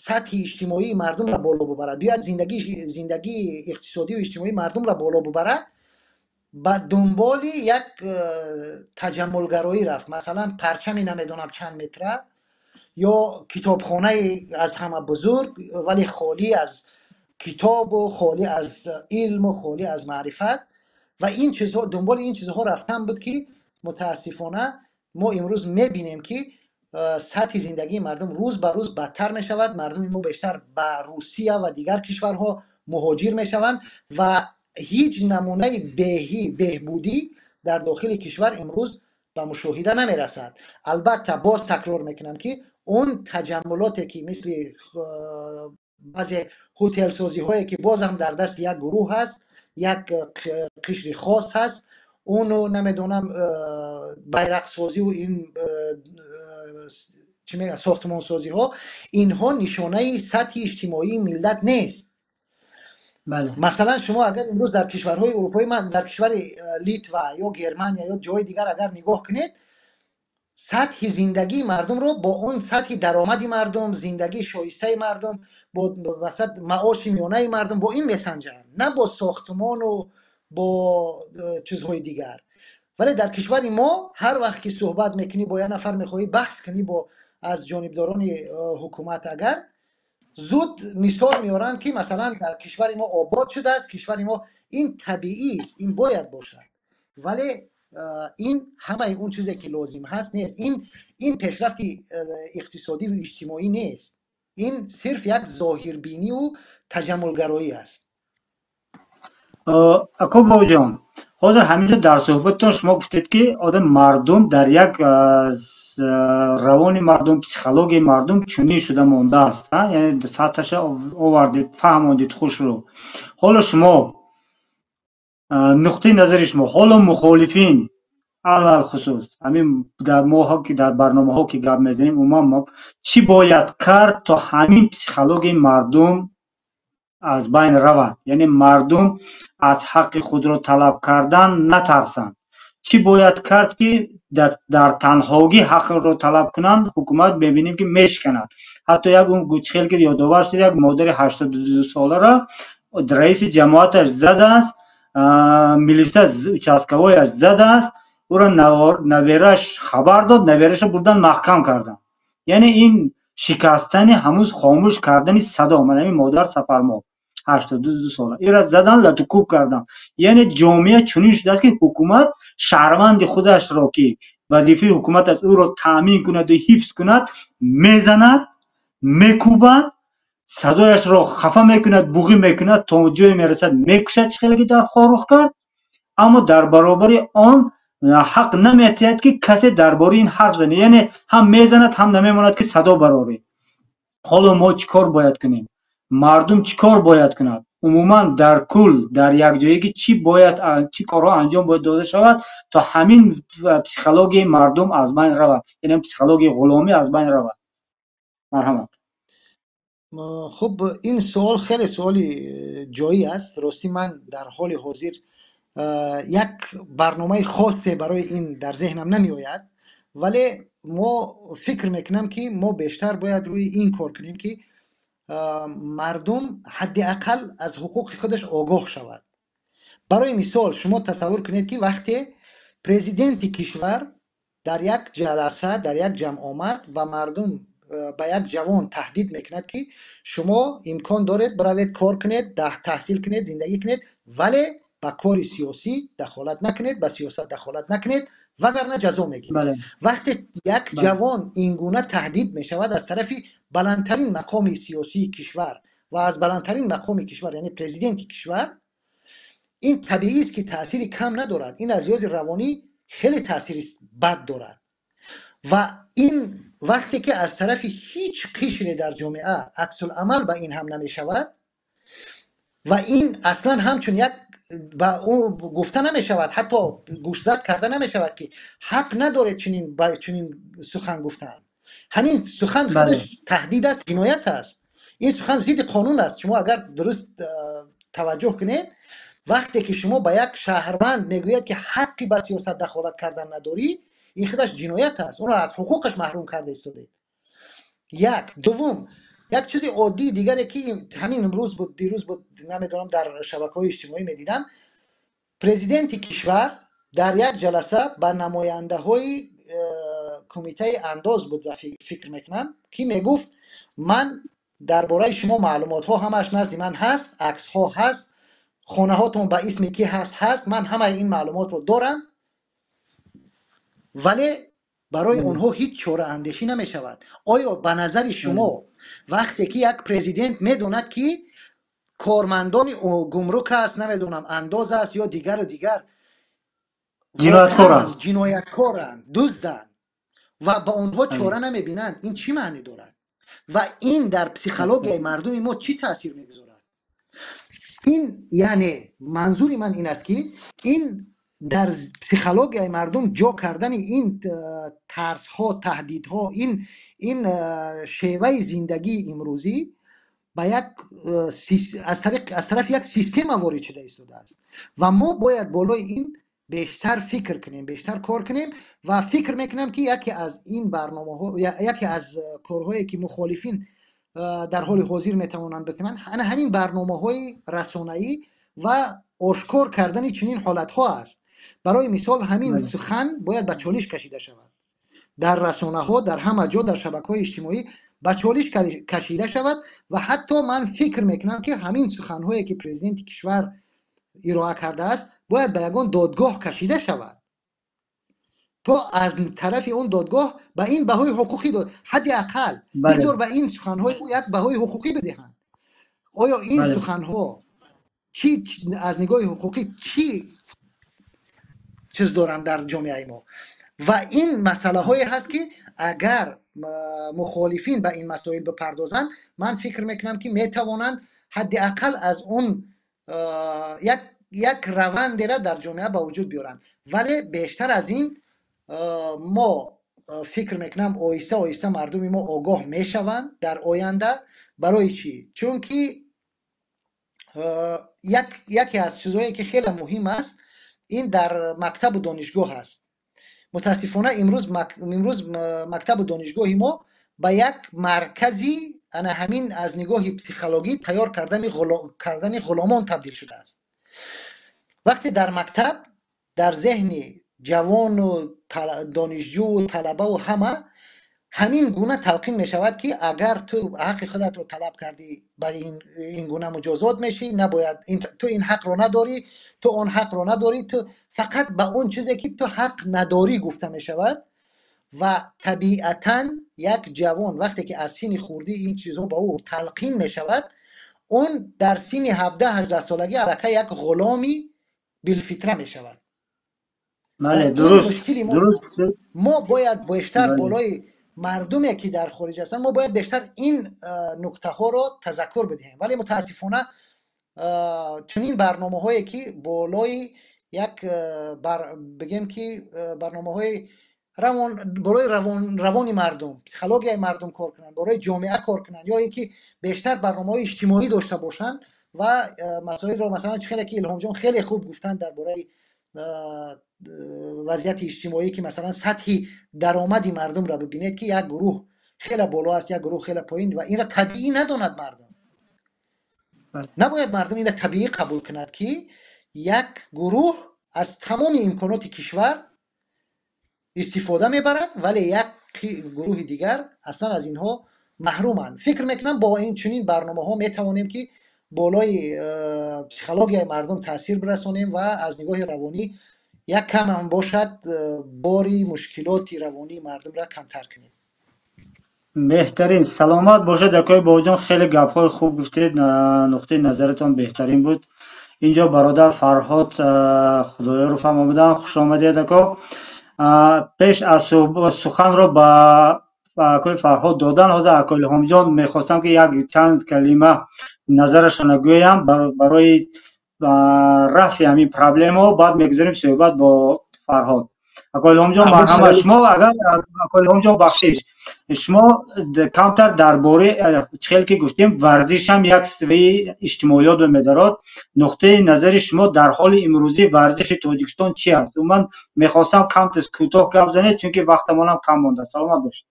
сатҳи иҷтимоии мардумро боло бубарад, биёяд зиндагии иқтисодию иҷтимоии мардумро боло бубарад, ба дунболи як таҷаммулгароӣ рафт. Масалан, парчами намедонам чанд метра ё китобхонаи аз ҳама бузург, вале холӣ аз китобу холӣ аз илму холӣ аз маърифат ва ин чизҳо. Дунболи ин чизҳо рафтан буд, ки мутаассифона мо имрӯз мебинем, ки сатҳи зиндагии мардум рӯз ба рӯз бадтар мешавад. Мардуми мо бештар ба Русия ва дигар кишварҳо муҳоҷир мешаванд ва ҳеҷ намунаи беҳбудӣ дар дохили кишвар имрӯз ба мушоҳида намерасад. Албатта, боз такрор мекунам, ки он таҷаммулоте, ки мисли баъзе ҳотелсозиҳое, ки боз ҳам дар дасти як гурӯҳ ҳаст, як қишри хос ҳаст, уну намедонам байрақсозиву ин чӣ мегӯянд, сохтмонсозиҳо, инҳо нишонаи сатҳи иҷтимоии миллат нест. Масалан, шумо агар имрӯз дар кишварҳои урупоӣ, ман дар кишвари Литва ё Германия ё ҷои дигар агар нигоҳ кунед, сатҳи зиндагии мардумро бо он сатҳи даромади мардум, зиндагии шоистаи мардум, бо масалан маоши миёнаи мардум, бо ин месанҷанд, на бо сохтмону бо чизҳои дигар. Вале дар кишвари мо ҳар вақт ки суҳбат мекунӣ бо як нафар, мехоҳӣ баҳс кунӣ бо аз ҷонибдорони ҳукумат, агар зуд мисол меоранд, ки масалан дар кишвари мо обод шудааст кишвари мо. Ин табиист, ин бояд бошад, вале ин ҳамаи он чизе ки лозим ҳаст нест. Ин пешрафти иқтисодиву иҷтимоӣ нест, ин сирф як зоҳирбиниву таҷаммулгароӣ аст. Ако Бобоҷон, ҳозир ҳаминҷо дар суҳбататон шумо гуфтед, ки одам мардум дар як равони мардум, психологияи мардум чунин шуда мондааст, яъне сатҳаша овардед, фаҳмондед хушрӯ. Ҳоло шумо, нуқтаи назари шумо, ҳоло мухолифин, алалхусус ҳамин дар моҳо ки дар барномаҳо ки гап мезанем, умуман мо чӣ бояд кард, то ҳамин психологияи мардум аз байн равад, яъне мардум аз ҳаққи худро талаб кардан натарсанд? Чӣ бояд кард, ки дар танҳогӣ ҳақро талаб кунанд? Ҳукумат мебинем, ки мешиканад. Ҳатто як он гучхел ки ёдовар шуд, як модари 82 соларо раиси ҷамоаташ задааст, милиса участковояш задааст, ӯро набераш хабар дод, набераша бурдан маҳкам карданд. Яъне ин шикастани ҳамуз, хомӯш кардани садо. Ман ҳамин модар Сафармо, 82 сола, ира задан, латукӯб кардан. Яъне ҷомеа чунин шудааст, ки ҳукумат шаҳрванди худашро, ки вазифаи ҳукумат аст ӯро таъмин кунаду ҳифз кунад, мезанад, мекӯбад, садояшро хафа мекунад, буғӣ мекунад, то ҷое мерасад мекушад, чӣ хеле ки дар Хоруғ кард. Аммо дар баробари он ҳақ наметиҳад, ки касе дар бораи ин ҳарф занад. Яъне ҳам мезанад, ҳам намемонад, ки садо бароред. Ҳоло мо чӣ кор бояд кунем? Мардум чӣ кор бояд кунад? Умуман, дар кул, дар якҷоягӣ чӣ бояд, чӣ корҳо анҷом бояд дода шавад, то ҳамин психологияи мардум аз байн равад, яъне психологияи ғуломӣ аз байн равад? Марҳамат. Хуб, ин суол хеле суоли ҷоӣ аст. Ростӣ, ман дар ҳоли ҳозир як барномаи хосе барои ин дар зеҳнам намеояд, вале мо фикр мекунам, ки мо бештар бояд рӯи ин кор кунем, ки мардум ҳадди ақал аз ҳуқуқи худаш огоҳ шавад. Барои мисол, шумо тасаввур кунед, ки вақте президенти кишвар дар як ҷаласа, дар як ҷамъомад ба мардум, ба як ҷавон таҳдид мекунад, ки шумо имкон доред биравед кор кунед, таҳсил кунед, зиндагӣ кунед, вале ба кори сиёсӣ дахолат накунед, ба сиёсат дахолат накунед, вагарна ҷазо мегиред. Вақте як ҷавон ин гуна таҳдид мешавад аз тарафи баландтарин мақоми сиёсии кишвар ва аз баландтарин мақоми кишвар, яъне президенти кишвар, ин табиист, ки таъсири кам надорад. Ин аз лиҳози равонӣ хеле таъсири бад дорад. Ва ин вақте ки аз тарафи ҳеҷ қишре дар ҷомеа аксуламал ба ин ҳам намешавад ва ин аслан ҳамчун як ба ӯ гуфта намешавад, ҳатто гӯшзад карда намешавад, ки ҳақ надоред чунин сухан гуфтан. Ҳамин сухан худаш таҳдид аст, ҷиноят аст. Ин сухан зидди қонун аст. Шумо агар дуруст таваҷҷӯҳ кунед, вақте ки шумо ба як шаҳрванд мегӯяд, ки ҳаққи ба сиёсат дахолат кардан надорӣ, ин худаш ҷиноят аст, ӯро аз ҳуқуқаш маҳрум карда истодед. Як дуввум, як чизи оддии дигаре, ки ҳамин имрӯз буд, дирӯз буд, намедонам, дар шабакаҳои иҷтимоӣ медидам, президенти кишвар дар як ҷаласа ба намояндаҳои кумитаи андоз буд ва фикр мекунам, ки мегуфт: ман дар бораи шумо маълумотҳо ҳамааш назди ман ҳаст, аксҳо ҳаст, хонаҳотон ба исми ки ҳаст ҳаст, ман ҳамаи ин маълумотро дорам. Вале барои онҳо ҳеҷ чораандешӣ намешавад. Оё ба назари шумо, вақте ки як президент медонад, ки кормандони гумрук аст, намедонам, андоз аст ё дигару дигар, ҷинояткоранд, дузданд ва ба онҳо чора намебинанд, ин чӣ маънӣ дорад ва ин дар психологияи мардуми мо чӣ таъсир мегузорад? Ин яъне манзури ман ин аст, ки ин дар психологияи мардум ҷо кардани ин тарсҳо, таҳдидҳо, ин шеваи зиндагии имрӯзӣ ба як аз тарафи як система ворид шуда истодааст ва мо бояд болои ин бештар фикр кунем, бештар кор кунем. Ва фикр мекунам, ки яке аз ин барномаҳо, яке аз корҳое, ки мухолифин дар ҳоли ҳозир метавонанд бикунанд, ана ҳамин барномаҳои расонаӣ ва ошкор кардани чунин ҳолатҳо аст. Барои мисол, ҳамин сухан бояд ба чолиш кашида шавад дар расонаҳо, дар ҳама ҷо, дар шабакаҳои иҷтимоӣ ба чолиш кашида шавад. Ва ҳатто ман фикр мекунам, ки ҳамин суханҳое, ки президенти кишвар ироа кардааст, бояд ба ягон додгоҳ кашида шавад, то аз тарафи он додгоҳ ба ин баҳои ҳуқуқӣ дод, ҳадди ақал бигзор ба ин суханҳои ӯ як баҳои ҳуқуқӣ бидиҳанд. Оё ин суханҳо чӣ аз нигоҳи ҳуқуқӣ чӣ чиз доранд дар ҷомеаи мо? Ва ин масъалаҳое ҳаст, ки агар мухолифин ба ин масоил бипардозанд, ман фикр мекунам, ки метавонанд ҳадди ақал аз он як равандеро дар ҷомеа ба вуҷуд биёранд. Вале бештар аз ин мо фикр мекунам, оҳиста оҳиста мардуми мо огоҳ мешаванд дар оянда. Барои чӣ? Чунки яке аз чизҳое, ки хеле муҳим аст, ин дар мактабу донишгоҳ аст. Мутаассифона, имрӯз мактабу донишгоҳи мо ба як маркази ана ҳамин аз нигоҳи психологӣ тайёр кардани ғуломон табдил шудааст. Вақте дар мактаб дар зеҳни ҷавону донишҷӯу талабаву ҳама ҳамин гуна талқин мешавад, ки агар ту ҳаққи худатро талаб кардӣ, ба ин гуна муҷозот мешӣ, набояд, ту ин ҳақро надорӣ, ту он ҳақро надорӣ, ту фақат ба он чизе, ки ту ҳақ надорӣ, гуфта мешавад. Ва табиатан як ҷавон вақте ки аз синни хурдӣ ин чизҳо ба ӯ талқин мешавад, он дар синни 17-18 солагӣ аллакай як ғуломи билфитра мешавад. Мо бояд бештар болои мардуме, ки дар хориҷ ҳастанд, мо бояд бештар ин нуктаҳоро тазаккур бидиҳем. Вале мутаассифона, чунин барномаҳое, ки болои як, бигем, ки барномаҳои равон, болои равони мардум, психологияи мардум кор кунанд, болои ҷомеа кор кунанд ё ин ки бештар барномаҳои иҷтимоӣ дошта бошанд ва масоилро, масалан, чӣ хеле ки Илҳомҷон хеле хуб гуфтанд дар бораи вазъияти иҷтимоӣ, ки масалан сатҳи даромади мардумро бибинед, ки як гурӯҳ хеле боло аст, як гурӯҳ хеле поин, ва инро табиӣ надонад мардум. Набояд мардум инро табиӣ қабул кунад, ки як гурӯҳ аз тамоми имконоти кишвар истифода мебарад, вале як гурӯҳи дигар аслан аз инҳо маҳруманд. Фикр мекунам, бо ин чунин барномаҳо метавонем, ки болои психологияи мардум таъсир бирасонем ва аз нигоҳи равонӣ як кам ҳам бошад, бори мушкилоти равонии мардумро камтар кунем. Беҳтарин, саломат бошед, акои Бобоҷон, хеле гапҳои хуб гуфтед, нуқтаи назаратон беҳтарин буд. Инҷо бародар Фарҳод Худоёров ҳам омадан, хуш омадед, ако. Пеш аз суханро ба акои Фарҳод додан, ҳозир акои Илҳомҷон мехостам, ки як чанд калима назарашонро гӯям барои рафъи ҳамин проблемаҳо, баъд мегузарем суҳбат бо Фарҳод. Акои Илҳомҷон, марҳамат, шумо агар, акои Илҳомҷон, бахшиш, шумо камтар дар бораи, хел ки гуфтем, варзиш ҳам як сифаи иҷтимоиёт медорад, нуқтаи назари шумо дар ҳоли имрӯзӣ варзиши Тоҷикистон чи аст? Ман мехостам камтар кӯтоҳ гап занед, чунки вақтамонам кам мондааст. Саломат бошед.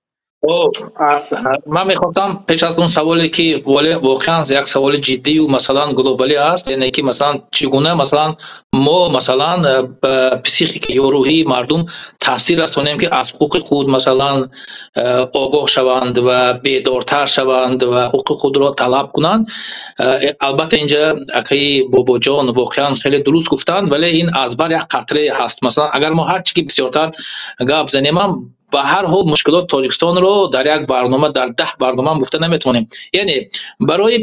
Ман мехостам пеш аз он саволе, ки воқеан як саволи ҷиддию, масалан, глобалӣ аст, яъне ки, масалан, чӣ гуна, масалан, мо, масалан, ба психика ё рӯҳии мардум таъсир расонем, ки аз ҳуқуқи худ, масалан, огоҳ шаванд ва бедортар шаванд ва ҳуқуқи худро талаб кунанд. Албатта, инҷа акаи Бобоҷон воқеан хеле дуруст гуфтанд, вале ин аз бар як қатрае ҳаст. Масалан, агар мо ҳар чӣ ки бисёртар гап занемам, ба ҳар ҳол мушкилоти Тоҷикистонро дар як барнома, дар 10 барнома ҳам гуфта наметавонем. Яъне барои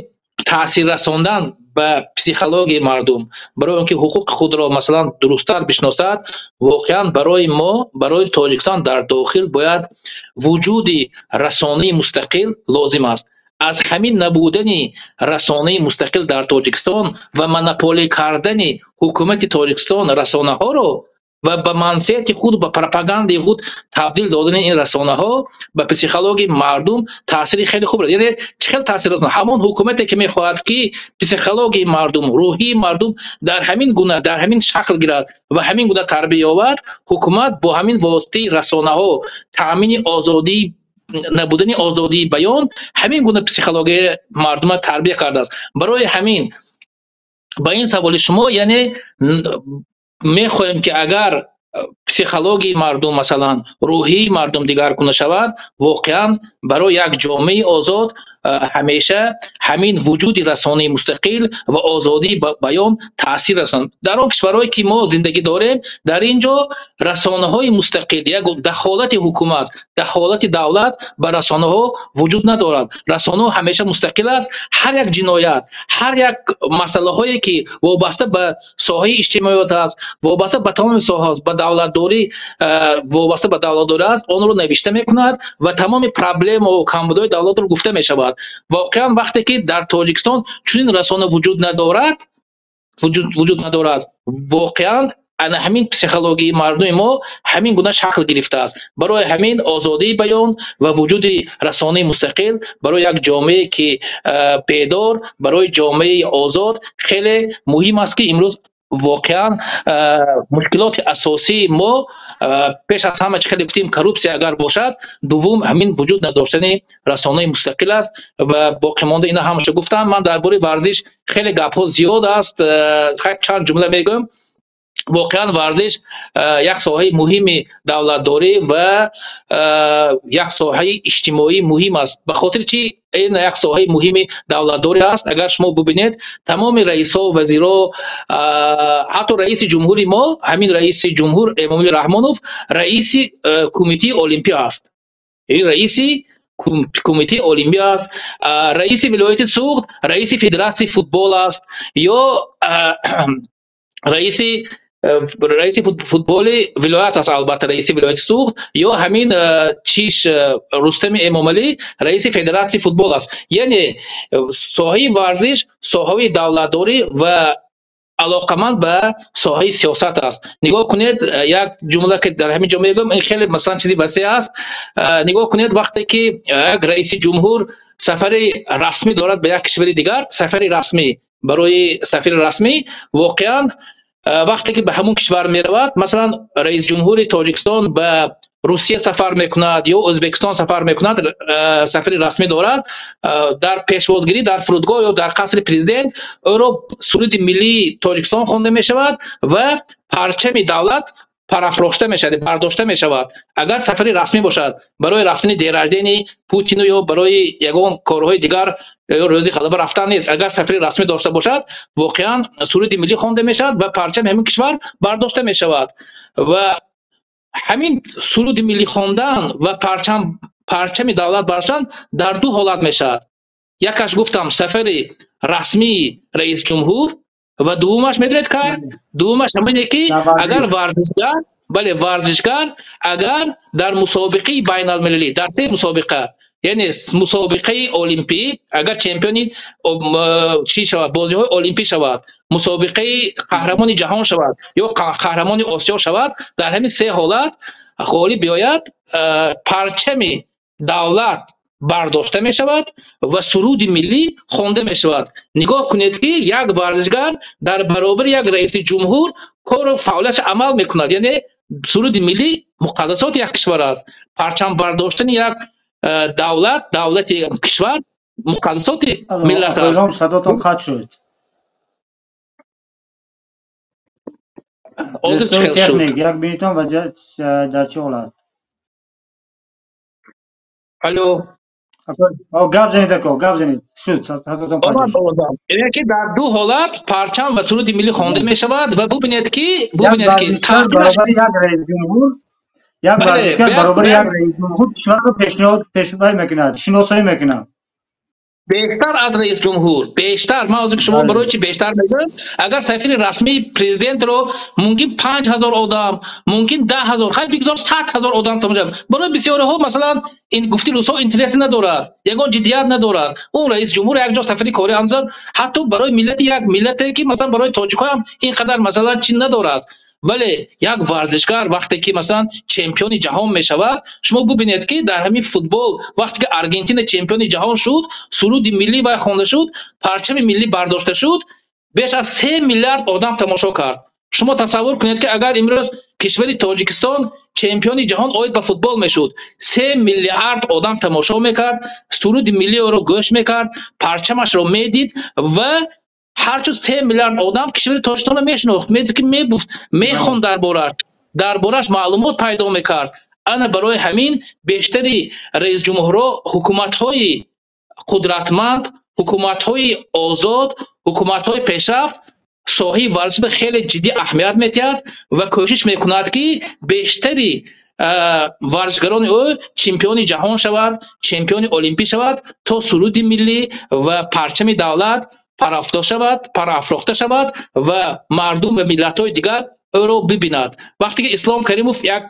таъсир расондан ба психологияи мардум, барои он ки ҳуқуқи худро, масалан, дурусттар бишносад, воқеан барои мо, барои Тоҷикистон дар дохил бояд вуҷуди расонаи мустақил лозим аст. Аз ҳамин набудани расонаи мустақил дар Тоҷикистон ва монополӣ кардани ҳукумати Тоҷикистон расонаҳоро ва ба манфиати худ, ба пропагандаи худ табдил додани ин расонаҳо ба психологияи мардум таъсири хеле хуб. Яъне чӣ хел таъсир расонад? Ҳамон ҳукумате ки мехоҳад, ки психологияи мардум, рӯҳии мардум дар ҳамин гуна, дар ҳамин шакл гирад ва ҳамин гуна тарбия ёбад, ҳукумат бо ҳамин воситаи расонаҳо, таъмини озодӣ, набудани озодии баён, ҳамин гуна психологияи мардумро тарбия кардааст. Барои ҳамин ба ин саволи шумо, яъне мехоҳем, ки агар психологияи мардум, масалан, рӯҳии мардум дигаргуна шавад, воқеан барои як ҷомеаи озод ҳамеша ҳамин вуҷуди расонаи мустақил ва озодии баён таъсир расонад. Дар он кишварҳое ки мо зиндагӣ дорем, дар ин ҷо расонаҳои мустақил, як дахолати ҳукумат, дахолати давлат ба расонаҳо вуҷуд надорад. Расонаҳо ҳамеша мустақил аст. Ҳар як ҷиноят, ҳар як масъалаҳое ки вобаста ба соҳаи иҷтимоиёт аст, вобаста ба тамоми соҳа аст, ба давлатдорӣ, вобаста ба давлатдорӣ аст, онро навишта мекунад ва тамоми проблемаву камбудҳои давлатро гуфта мешавад. Воқеан вақте ки дар Тоҷикистон чунин расона вуҷуд надорад, вуҷуд надорад, воқеан ана ҳамин психологияи мардуми мо ҳамин гуна шакл гирифтааст. Барои ҳамин озодии баён ва вуҷуди расонаи мустақил барои як ҷомеае ки бедор, барои ҷомеаи озод хеле муҳим аст, ки имрӯз воқеан мушкилоти асосии мо пеш аз ҳама, чӣ хеле гуфтем, коррупсия агар бошад, дуввум ҳамин вуҷуд надоштани расонаи мустақил аст. Ва боқимонда ина ҳамаша гуфтам. Ман дар бораи варзиш хеле гапҳо зиёд аст, чанд ҷумла мегӯям. Воқеан варзиш як соҳаи муҳими давлатдорӣ ва як соҳаи иҷтимоӣ муҳим аст. Ба хотири чӣ ин як соҳаи муҳими давлатдорӣ аст? Агар шумо бубинед, тамоми раисҳо, вазирҳо, ҳатто раиси ҷумҳури мо, ҳамин раиси ҷумҳур Эмомалӣ Раҳмонов раиси Кумитаи Олимпӣ аст, раиси Кумитаи Олимпӣ аст, раиси вилояти Суғд раиси Федератсияи футбол аст ё раиси футболи вилоят аст, албатта, раиси вилояти Суғд, ё ҳамин чиш Рустами Эмомалӣ раиси Федератсияи футбол аст. Яъне соҳаи варзиш соҳаи давлатдорӣ ва алоқаманд ба соҳаи сиёсат аст. Нигоҳ кунед, як ҷумла ки дар ҳамин ҷо мегӯям, ин хеле, масалан, чизи васеъ аст. Нигоҳ кунед, вақте ки як раиси ҷумҳур сафари расмӣ дорад ба як кишвари дигар, сафари расмӣ, барои сафари расмӣ, воқеан вақте ки ба ҳамон кишвар меравад, масалан, раиси ҷумҳури Тоҷикистон ба Русия сафар мекунад ё Ӯзбекистон сафар мекунад, сафари расмӣ дорад, дар пешвозгирӣ дар фурудгоҳ ё дар қасри президент ӯро суруди миллии Тоҷикистон хонда мешавад ва парчами давлат парафрошта мешавад, бардошта мешавад. Агар сафари расмӣ бошад, барои рафтани день рождения Путину ё барои ягон корҳои дигар ё рӯзи ғалаба рафтан нест. Агар сафари расмӣ дошта бошад, воқеан суруди миллӣ хонда мешавад ва парчами ҳамин кишвар бардошта мешавад. Ва ҳамин суруди миллӣ хондан ва парчам парчами давлат бардоштан дар ду ҳолат мешавад. Якаш гуфтам сафари расмии раисҷумҳур ва дуввумаш медонед кай? Дуввумаш ҳамине ки агар варзишгар, бале, варзишгар агар дар мусобиқаи байналмилалӣ, дар се мусобиқа, яъне мусобиқаи олимпӣ, агар чемпиони чӣ шавад, бозиҳои олимпӣ шавад, мусобиқаи қаҳрамони ҷаҳон шавад ё қаҳрамони Осиё шавад, дар ҳамин се ҳолат ғолиб биёяд, парчами давлат бардошта мешавад ва суруди миллӣ хонда мешавад. Нигоҳ кунед, ки як варзишгар дар баробари як раиси ҷумҳур кору фаъолияташ амал мекунад. Яъне суруди миллӣ муқаддасоти як кишвар аст. Парчам бардоштани як давлат, давлати кишвар муқаддасоти миллат аст. Садотон қатъ шуд. Техник як бинитон вазъият дар чӣ ҳолат? Алло. Гап занед, ако, гап занед. Шуд, садотон қатъ шуд. Яъне ки дар ду ҳолат парчам ва суруди миллӣ хонда мешавад ва бубинед ки баробари як раисҷумҳур, як варзишгар баробари як раисҷумҳур кишварро пешниҳод пешвай мекунад, шиносоӣ мекунад. Бештар аз раисҷумҳур, бештар. Ман ҳозир шумо барои чӣ бештар мегӯям? Агар сафири расмии президентро мумкин 5000 одам, мумкин 10 000, хай бигзор 100 000 одам тамошо. Барои бисёриҳо, масалан, ин гуфти русҳо интересе надорад, ягон ҷиддият надорад. Он раисҷумҳур як ҷо сафари корӣ анзар, ҳатто барои миллати, як миллате ки масалан барои тоҷикҳо ҳам ин қадар масалан чӣ надорад. Вале як варзишгар вақте ки масалан чемпиони ҷаҳон мешавад, шумо бубинед, ки дар ҳамин футбол вақте ки Аргентина чемпиони ҷаҳон шуд, суруди миллӣ вай хонда шуд, парчами миллӣ бардошта шуд, беш аз 3 миллиард одам тамошо кард. Шумо тасаввур кунед, ки агар имрӯз кишвари Тоҷикистон чемпиони ҷаҳон оид ба футбол мешуд, 3 миллиард одам тамошо мекард, суруди миллиро гӯш мекард, парчамашро медид ва ҳарчу 3 миллиард одам кишвари Тоҷикистонро мешинохт, медид, ки мегуфт, мехонд дар борааш маълумот пайдо мекард. Ана барои ҳамин бештари раисҷумҳурҳо, ҳукуматҳои қудратманд, ҳукуматҳои озод, ҳукуматҳои пешрафт соҳаи варзишро хеле ҷиддӣ аҳамият медиҳад ва кӯшиш мекунад, ки бештари варзишгарони ӯ чемпиони ҷаҳон шавад, чемпиони олимпӣ шавад, то суруди миллӣ ва парчами давлат парафрохта шавад ва мардум ва миллатҳои дигар ӯро бибинад. Вақте ки Ислом Каримов, як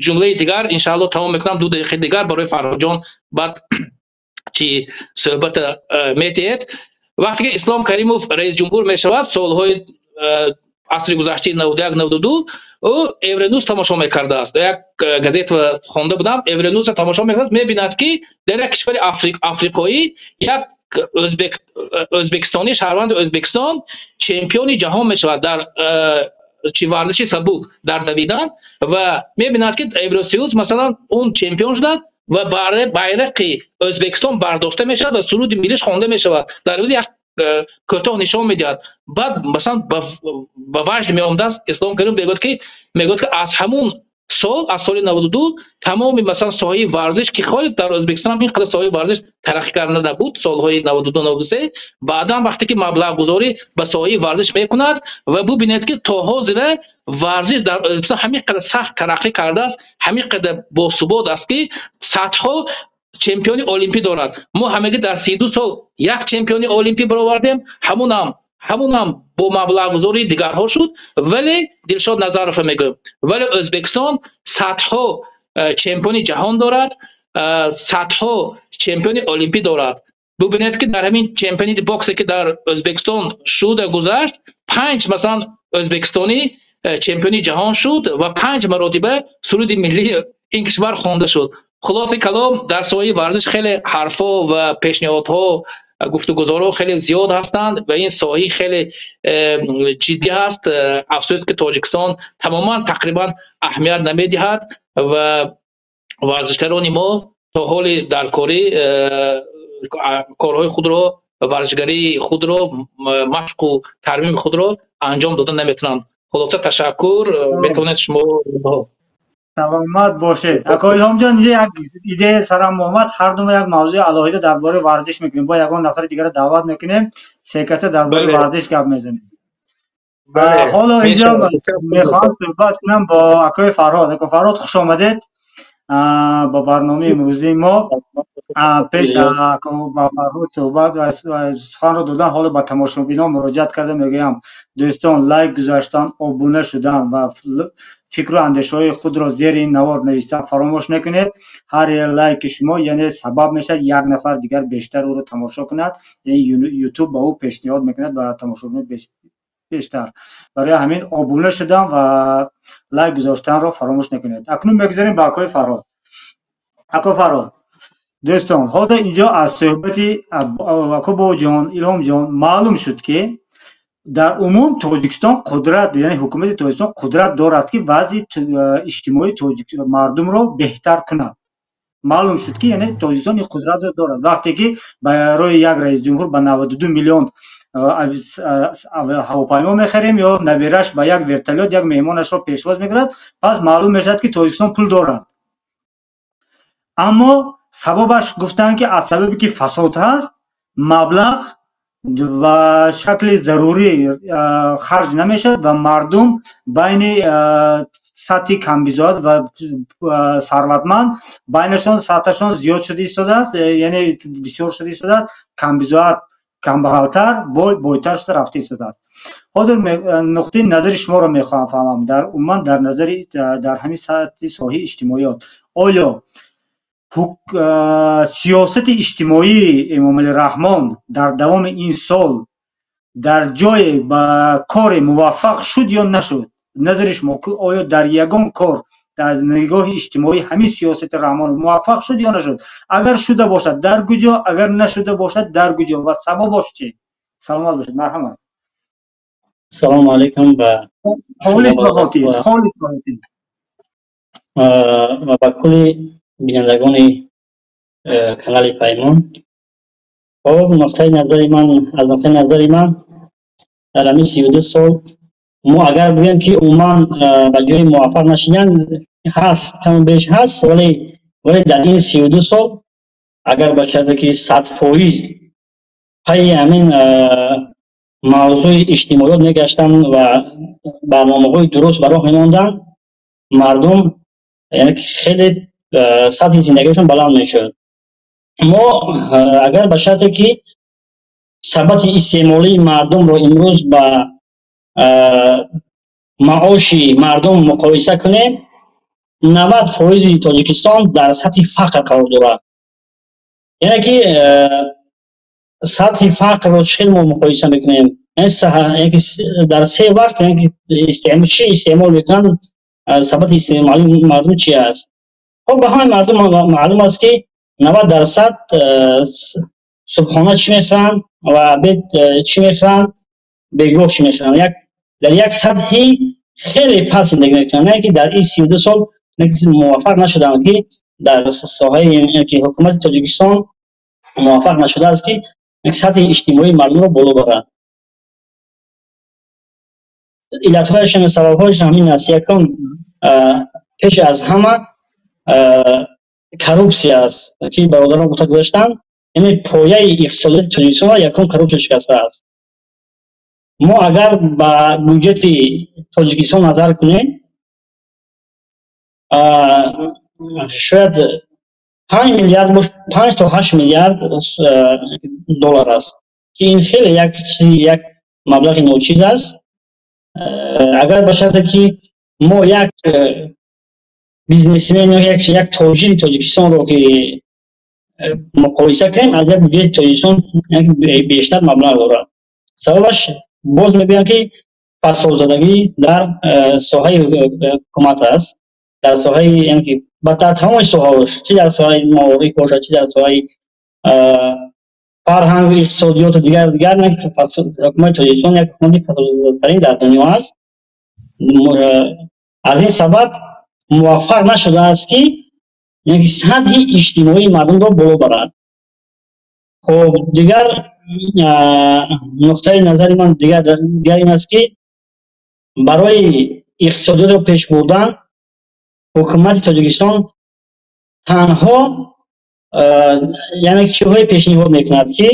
ҷумлаи дигар, иншаалло тамом мекунам, 2 дақиқаи дигар барои Фарҳодҷон, баъд чи суҳбата медиҳед. Вақте ки Ислом Каримов раисҷумҳур мешавад, солҳои асри гузаштаи 91, 92, ӯ Евронюс тамошо мекардааст. Як газета хонда будам, Евронюсро тамошо мекардааст, мебинад, ки дар як кишвари африқоӣ як ӯзбекистонӣ, шаҳрванди Ӯзбекистон чемпиони ҷаҳон мешавад дар чи варзиши сабук, дар давидан, ва мебинад, ки Евросоюз, масалан, он чемпион шудад ва байрақи Ӯзбекистон бардошта мешавад ва суруди миллиш хонда мешавад. Дар рӯзи як кӯтоҳ нишон медиҳад. Баъд масалан ба ваҷд меомадааст Ислом Каримов, мегӯяд, ки аз ҳамун сол, аз соли 92, тамоми масалан соҳаи варзиш, ки холе дар Ӯзбекистон ҳам ин қадар соҳаи варзиш тараққӣ карда набуд солҳои 92, 93, баъдан вақте ки маблағгузорӣ ба соҳаи варзиш мекунад ва бубинед, ки то ҳозира варзиш дар Ӯзбекистон ҳамин қадар сахт тараққӣ кардааст, ҳамин қадар босубот аст, ки садҳо чемпиони олимпӣ дорад. Мо ҳамагӣ дар 32 сол як чемпиони олимпӣ баровардем, ҳамунам бо маблағгузории дигарҳо шуд, вале Дилшод Назарова мегӯям. Вале Ӯзбекистон садҳо чемпиони ҷаҳон дорад, садҳо чемпиони олимпӣ дорад. Бубинед, ки дар ҳамин чемпионати боксе, ки дар Ӯзбекистон шуда гузашт, панҷ масалан ӯзбекистонӣ чемпиони ҷаҳон шуд ва панҷ маротиба суруди миллии ин кишвар хонда шуд. Хулоси калом, дар соҳаи варзиш хеле ҳарфҳо ва пешниҳодҳо, гуфтугузорҳо хеле зиёд ҳастанд ва ин соҳаи хеле ҷиддӣ ҳаст. Афсӯс, ки Тоҷикистон тамоман тақрибан аҳамият намедиҳад ва варзишгарони мо то ҳоли дар корӣ корҳои худро, варзишгарии худро, машқу тармими худро анҷом дода наметавонанд. Хулоса, ташаккур, метавонед шумо. Саломат бошед, ако Илҳомҷон. Як идея сарам омад: ҳар думо як мавзӯи алоҳида дар бораи варзиш мекунем, бо ягон нафари дигарро даъват мекунем, се каса дар бораи варзиш гап мезанем. Ҳоло инҷо мехоҳам суҳбат кунам бо акои Фарҳод. Ако Фарҳод, хуш омадед. Ба барномаи имрӯзии мо. Пеш ба Фарҳод суҳбат ва суханро додан, ҳоло ба тамошобинон муроҷиат карда мегӯям: дӯстон, лайк гузаштан, обуна шудан ва фикру андешаҳои худро зери ин навор навиштан фаромӯш накунед. Ҳар як лайки шумо, яъне, сабаб мешавад, як нафар дигар бештар ӯро тамошо кунад, яъне Ютуб ба ӯ пешниҳод мекунад ба тамошобинони бештар. Барои ҳамин обуна шудан ва лайк гузоштанро фаромӯш накунед. Акнун мегузарем ба акои Фарҳод. Ако Фарҳод, дӯстон, ҳозир инҷо аз суҳбати ако Бобоҷон, Илҳомҷон маълум шуд, ки дар умум Тоҷикистон қудрат, яъне ҳукумати Тоҷикистон қудрат дорад, ки вазъи иҷтимоии мардумро беҳтар кунад. Маълум шуд, ки яъне Тоҷикистон ин қудратро дорад. Вақте ки барои як раисҷумҳур ба 92 миллион ҳавопаймо мехарем ё набираш ба як вертолёт як меҳмонашро пешвоз мекунад, пас маълум мешавад, ки Тоҷикистон пул дорад. Аммо сабабаш гуфтанд, ки аз сабабе ки фасод ҳаст, маблағ ва шакли зарурӣ харҷ намешавад ва мардум байни сатҳи камбизоат ва сарватманд байнашон сатҳашон зиёд шуда истодааст, яъне бисёр шуда истодааст. Камбизоат камбағалтар, бой бойтар шуда рафта истодааст. Ҳозир нуқтаи назари шуморо мехоҳам фаҳмам дар умуман дар назари дар ҳамин сатҳи соҳаи иҷтимоиёт. Оё сиёсати иҷтимоии Эмомалӣ Раҳмон дар давоми ин сол дар ҷое ба коре муваффақ шуд ё нашуд? Назари шумо, оё дар ягон кор аз нигоҳи иҷтимоӣ ҳамин сиёсати Раҳмон муваффақ шуд ё нашуд? Агар шуда бошад, дар куҷо? Агар нашуда бошад, дар куҷо ва сабабош чӣ? Саломат бошед, марҳамат. Салому алайкум ба Холис. Ва ба кулли бинандагони канали Паймон. Хоб, нуқтаи назари ман, аз нуқтаи назари ман, дар ҳамин 32 сол мо агар бигӯем, ки умуман ба ҷои муваффақ нашидан ҳаст, каму беш ҳаст, вале дар ин 32 сол агар ба шарте ки 100% пайи ҳамин мавзӯи иҷтимоиёт мегаштанд ва барномаҳои дуруст ба роҳ мемонданд, мардум, яъне ки, хеле сатҳи зиндагиашон баланд мешуд. Мо агар ба шарте ки сабати истеъмолии мардумро имрӯз ба маоши мардум муқоиса кунем, 90 фоизи Тоҷикистон дар сатҳи фақр қарор дорад. Яъне ки сатҳи фақрро чӣ хел мо муқоиса мекунем? Дар се вақт чӣ истеъмол мекунанд, сабати истеъмолии мардум чи аст? Хоб, ба ҳамаи мардум маълум аст, ки 90% субҳона чӣ мехӯранд ва обед чӣ мехӯранд, бегоҳ чӣ мехӯранд. Як дар як сатҳи хеле паст зиндагӣ мекунанд. Не ки дар ин 32 сол муваффақ нашуданд, ки дар соҳаи ки ҳукумати Тоҷикистон муваффақ нашудааст, ки сатҳи иҷтимоии мардумро боло барад. Иллатҳояшон, сабабҳояшон ҳамин аст. Якум, пеш аз ҳама коррупсия аст, ки бародарон гуфта гузаштанд. Яъне пояи иқтисодиёти Тоҷикистонро якум коррупсия шикастааст. Мо агар ба бюҷети Тоҷикистон назар кунем, шояд 5 миллиард, 5 то 8 миллиард доллар аст, ки ин хеле як як маблағи ночиз аст. Агар ба шарте ки мо як бизнесмен ё як тоҷири Тоҷикистонро ки муқоиса кунем, аз як бюҷети Тоҷикистон бештар маблағ дорад. Сабабаш, боз мегӯям, ки фасодзадагӣ дар соҳаи ҳукумат аст, дар соҳаи, яъне ки дар тамоми соҳаҳош, чӣ дар соҳаи маориф бошад, чӣ дар соҳаи фарҳангу иқтисодиёту дигар дигар. Ҳукумати Тоҷикистон як ҳукумати фасодзадатарин дар дунё аст. Аз ин сабаб муваффақ нашудааст, ки сатҳи иҷтимоии мардумро боло барад. Хоб, дигар нуқтаи назари ман дигар ин аст, ки барои иқтисодиётро пеш бурдан ҳукумати Тоҷикистон танҳо, яъне, чиҳое пешниҳод мекунад, ки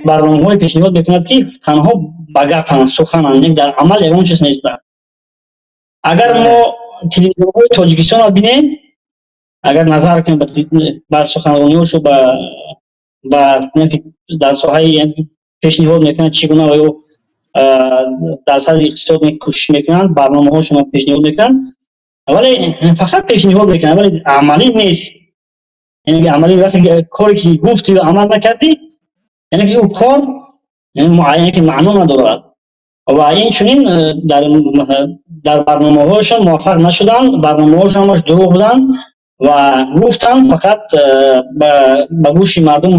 барномаҳое пешниҳод мекунад, ки танҳо ба гапанд, сухананд, дар амал ягон чиз нестанд. Агар мо телевизорҳои Тоҷикистонро бинем Агар назар кунем ба суханрониҳошу, ба дар соҳаи пешниҳод мекунанд, чӣ гуна ва ё дар сатҳи иқтисод кӯшиш мекунанд, барномаҳошонро пешниҳод мекунанд, вале фақат пешниҳод мекунанд, вале амалӣ нест. Яъне амалӣ вақте коре ки гуфтӣ амал накардӣ, яъне ки ӯ кор муайян ки маъно надорад. Ва инчунин дар барномаҳояшон муваффақ нашуданд, барномаҳошон ҳамаш дурӯғ буданд ва гуфтанд, фақат ба гӯши мардум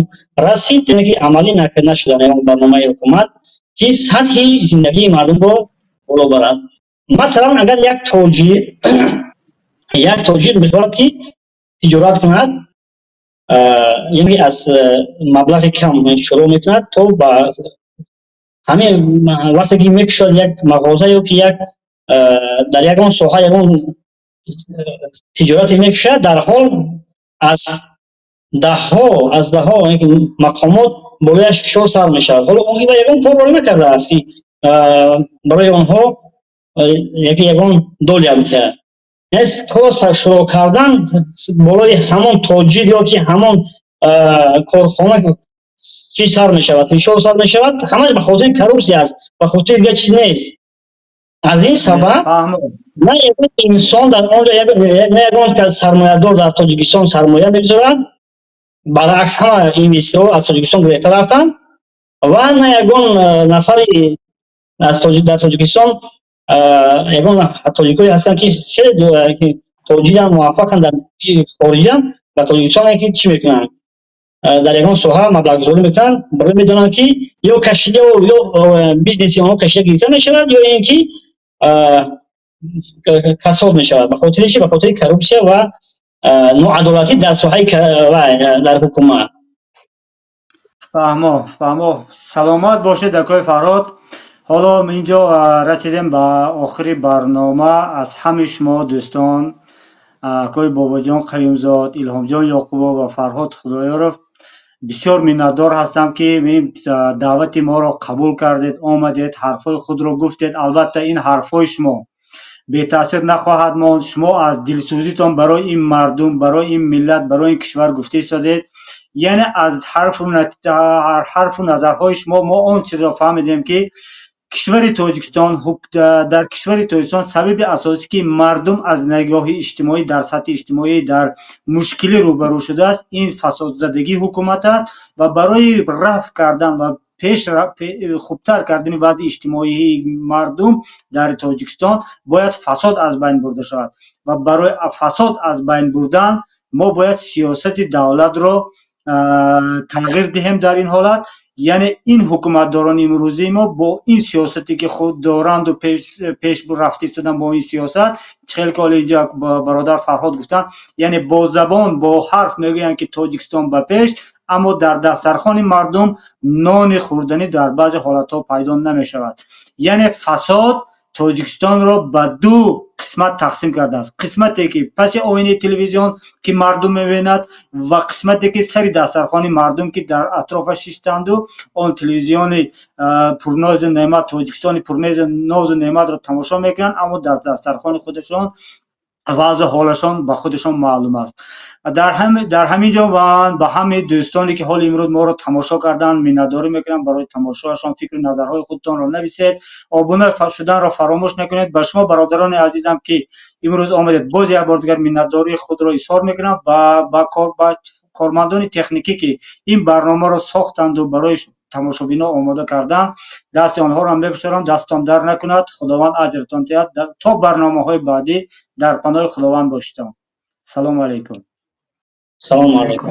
расид, яъне ки амалӣ нашуданд ягон барномаи ҳукумат ки сатҳи зиндагии мардумро боло барад. Масалан, агар як тоҷир мехоҳад ки тиҷорат кунад, яъне аз маблағи кам шурӯъ мекунад то ба ҳамин вақте ки мекушояд як мағоза ё ки як дар ягон соҳа ягон тиҷорате мекушояд, дар ҳол аз даҳҳо мақомот болояш фишор сар мешавад. Ҳоло он ягон корро накардааст, ки барои онҳо яки ягон долия бидиҳад. Кор шурӯъ кардан болои ҳамон тоҷир ё ки ҳамон корхона чӣ сар мешавад, фишор сар мешавад. Ҳамаш ба хотири коррупсия аст, ба хотири дигар чиз нест. Аз ин сабаб на ягон инсон дар онҷо, на ягон сармоядор дар Тоҷикистон сармоя мегузорад, баръакс, ҳама инвесторҳо аз Тоҷикистон гурехта рафтанд, ва на ягон нафари дар Тоҷикистон, ягон тоҷикое ҳастанд, ки хеле тоҷиранд, муваффақанд дар хориҷа, ба Тоҷикистон ки чӣ мекунанд, дар ягон соҳа маблағгузорӣ мекунанд, барои медонанд, ки ё кашида, ё бизнеси онҳо кашида гирифта мешавад, ё ин ки касод мешавад. Ба хотири чи? Ба хотири коррупсия ва ноадолатӣ дар соҳаи дар ҳукумат. Фаҳмо, фаҳмо. Саломат бошед, акои Фарҳод. Ҳоло инҷо расидем ба охири барнома. Аз ҳамаи шумо дӯстон, акои Бобоҷон Қаюмзод, Илҳомҷон Ёқубов ва Фарҳод Худоёров, бисёр миннатдор ҳастам, ки даъвати моро қабул кардед, омадед, ҳарфҳои худро гуфтед. Албатта, ин ҳарфҳои шумо бетаъсир нахоҳад монд. Шумо аз дилсӯзитон барои ин мардум, барои ин миллат, барои ин кишвар гуфта истодед. Яъне аз ҳарфу назарҳои шумо мо он чизро фаҳмидем, ки кишвари Тоҷикистон, дар кишвари Тоҷикистон сабаби асосӣ, ки мардум аз нигоҳи иҷтимоӣ, дар сатҳи иҷтимоӣ дар мушкилӣ рӯбарӯ шудааст, ин фасодзадагии ҳукумат аст ва барои рафъ кардан ва пеш хубтар кардани вазъи иҷтимоии мардум дар Тоҷикистон бояд фасод аз байн бурда шавад ва барои фасод аз байн бурдан мо бояд сиёсати давлатро тағйир диҳем. Дар ин ҳолат, яъне ин ҳукуматдорони имрӯзии мо бо ин сиёсате, ки худ доранду пеш рафта истодан, бо ин сиёсат, хеле ки ҳоло инҷо бародар Фарҳод гуфтанд, яъне бо забон, бо ҳарф мегӯянд, ки Тоҷикистон ба пеш, аммо дар дастархони мардум нони хӯрданӣ дар баъзе ҳолатҳо пайдо намешавад. Яъне фасод Тоҷикистонро ба ду қисмат тақсим кардааст: қисмате, ки паси оинаи телевизион, ки мардум мебинад, ва қисмате, ки сари дастархони мардум, ки дар атрофаш шистанду он телевизиони пурнозу неъмат, Тоҷикистони пурнозу неъматро тамошо мекунанд, аммо дар дастархони худашон вазъу ҳолашон ба худашон маълум аст. Дар ҳамин ҷо ман ба ҳамаи дӯстоне, ки ҳоли имрӯз моро тамошо карданд, миннатдорӣ мекунам барои тамошоашон. Фикру назарҳои худтонро нависед, обуна шуданро фаромӯш накунед. Ба шумо, бародарони азизам, ки имрӯз омадед, боз як бор дигар миннатдории худро изҳор мекунам ва ба кормандони техникӣ, ки ин барномаро сохтанду барои тамошобино омода карданд, дасти онҳоро ҳам мефишорам. Дасттон дард накунад, Худованд аҷртон диҳад. То барномаҳои баъдӣ дар паноҳи Худованд бошед. Салому алайкум. Салому алайкум.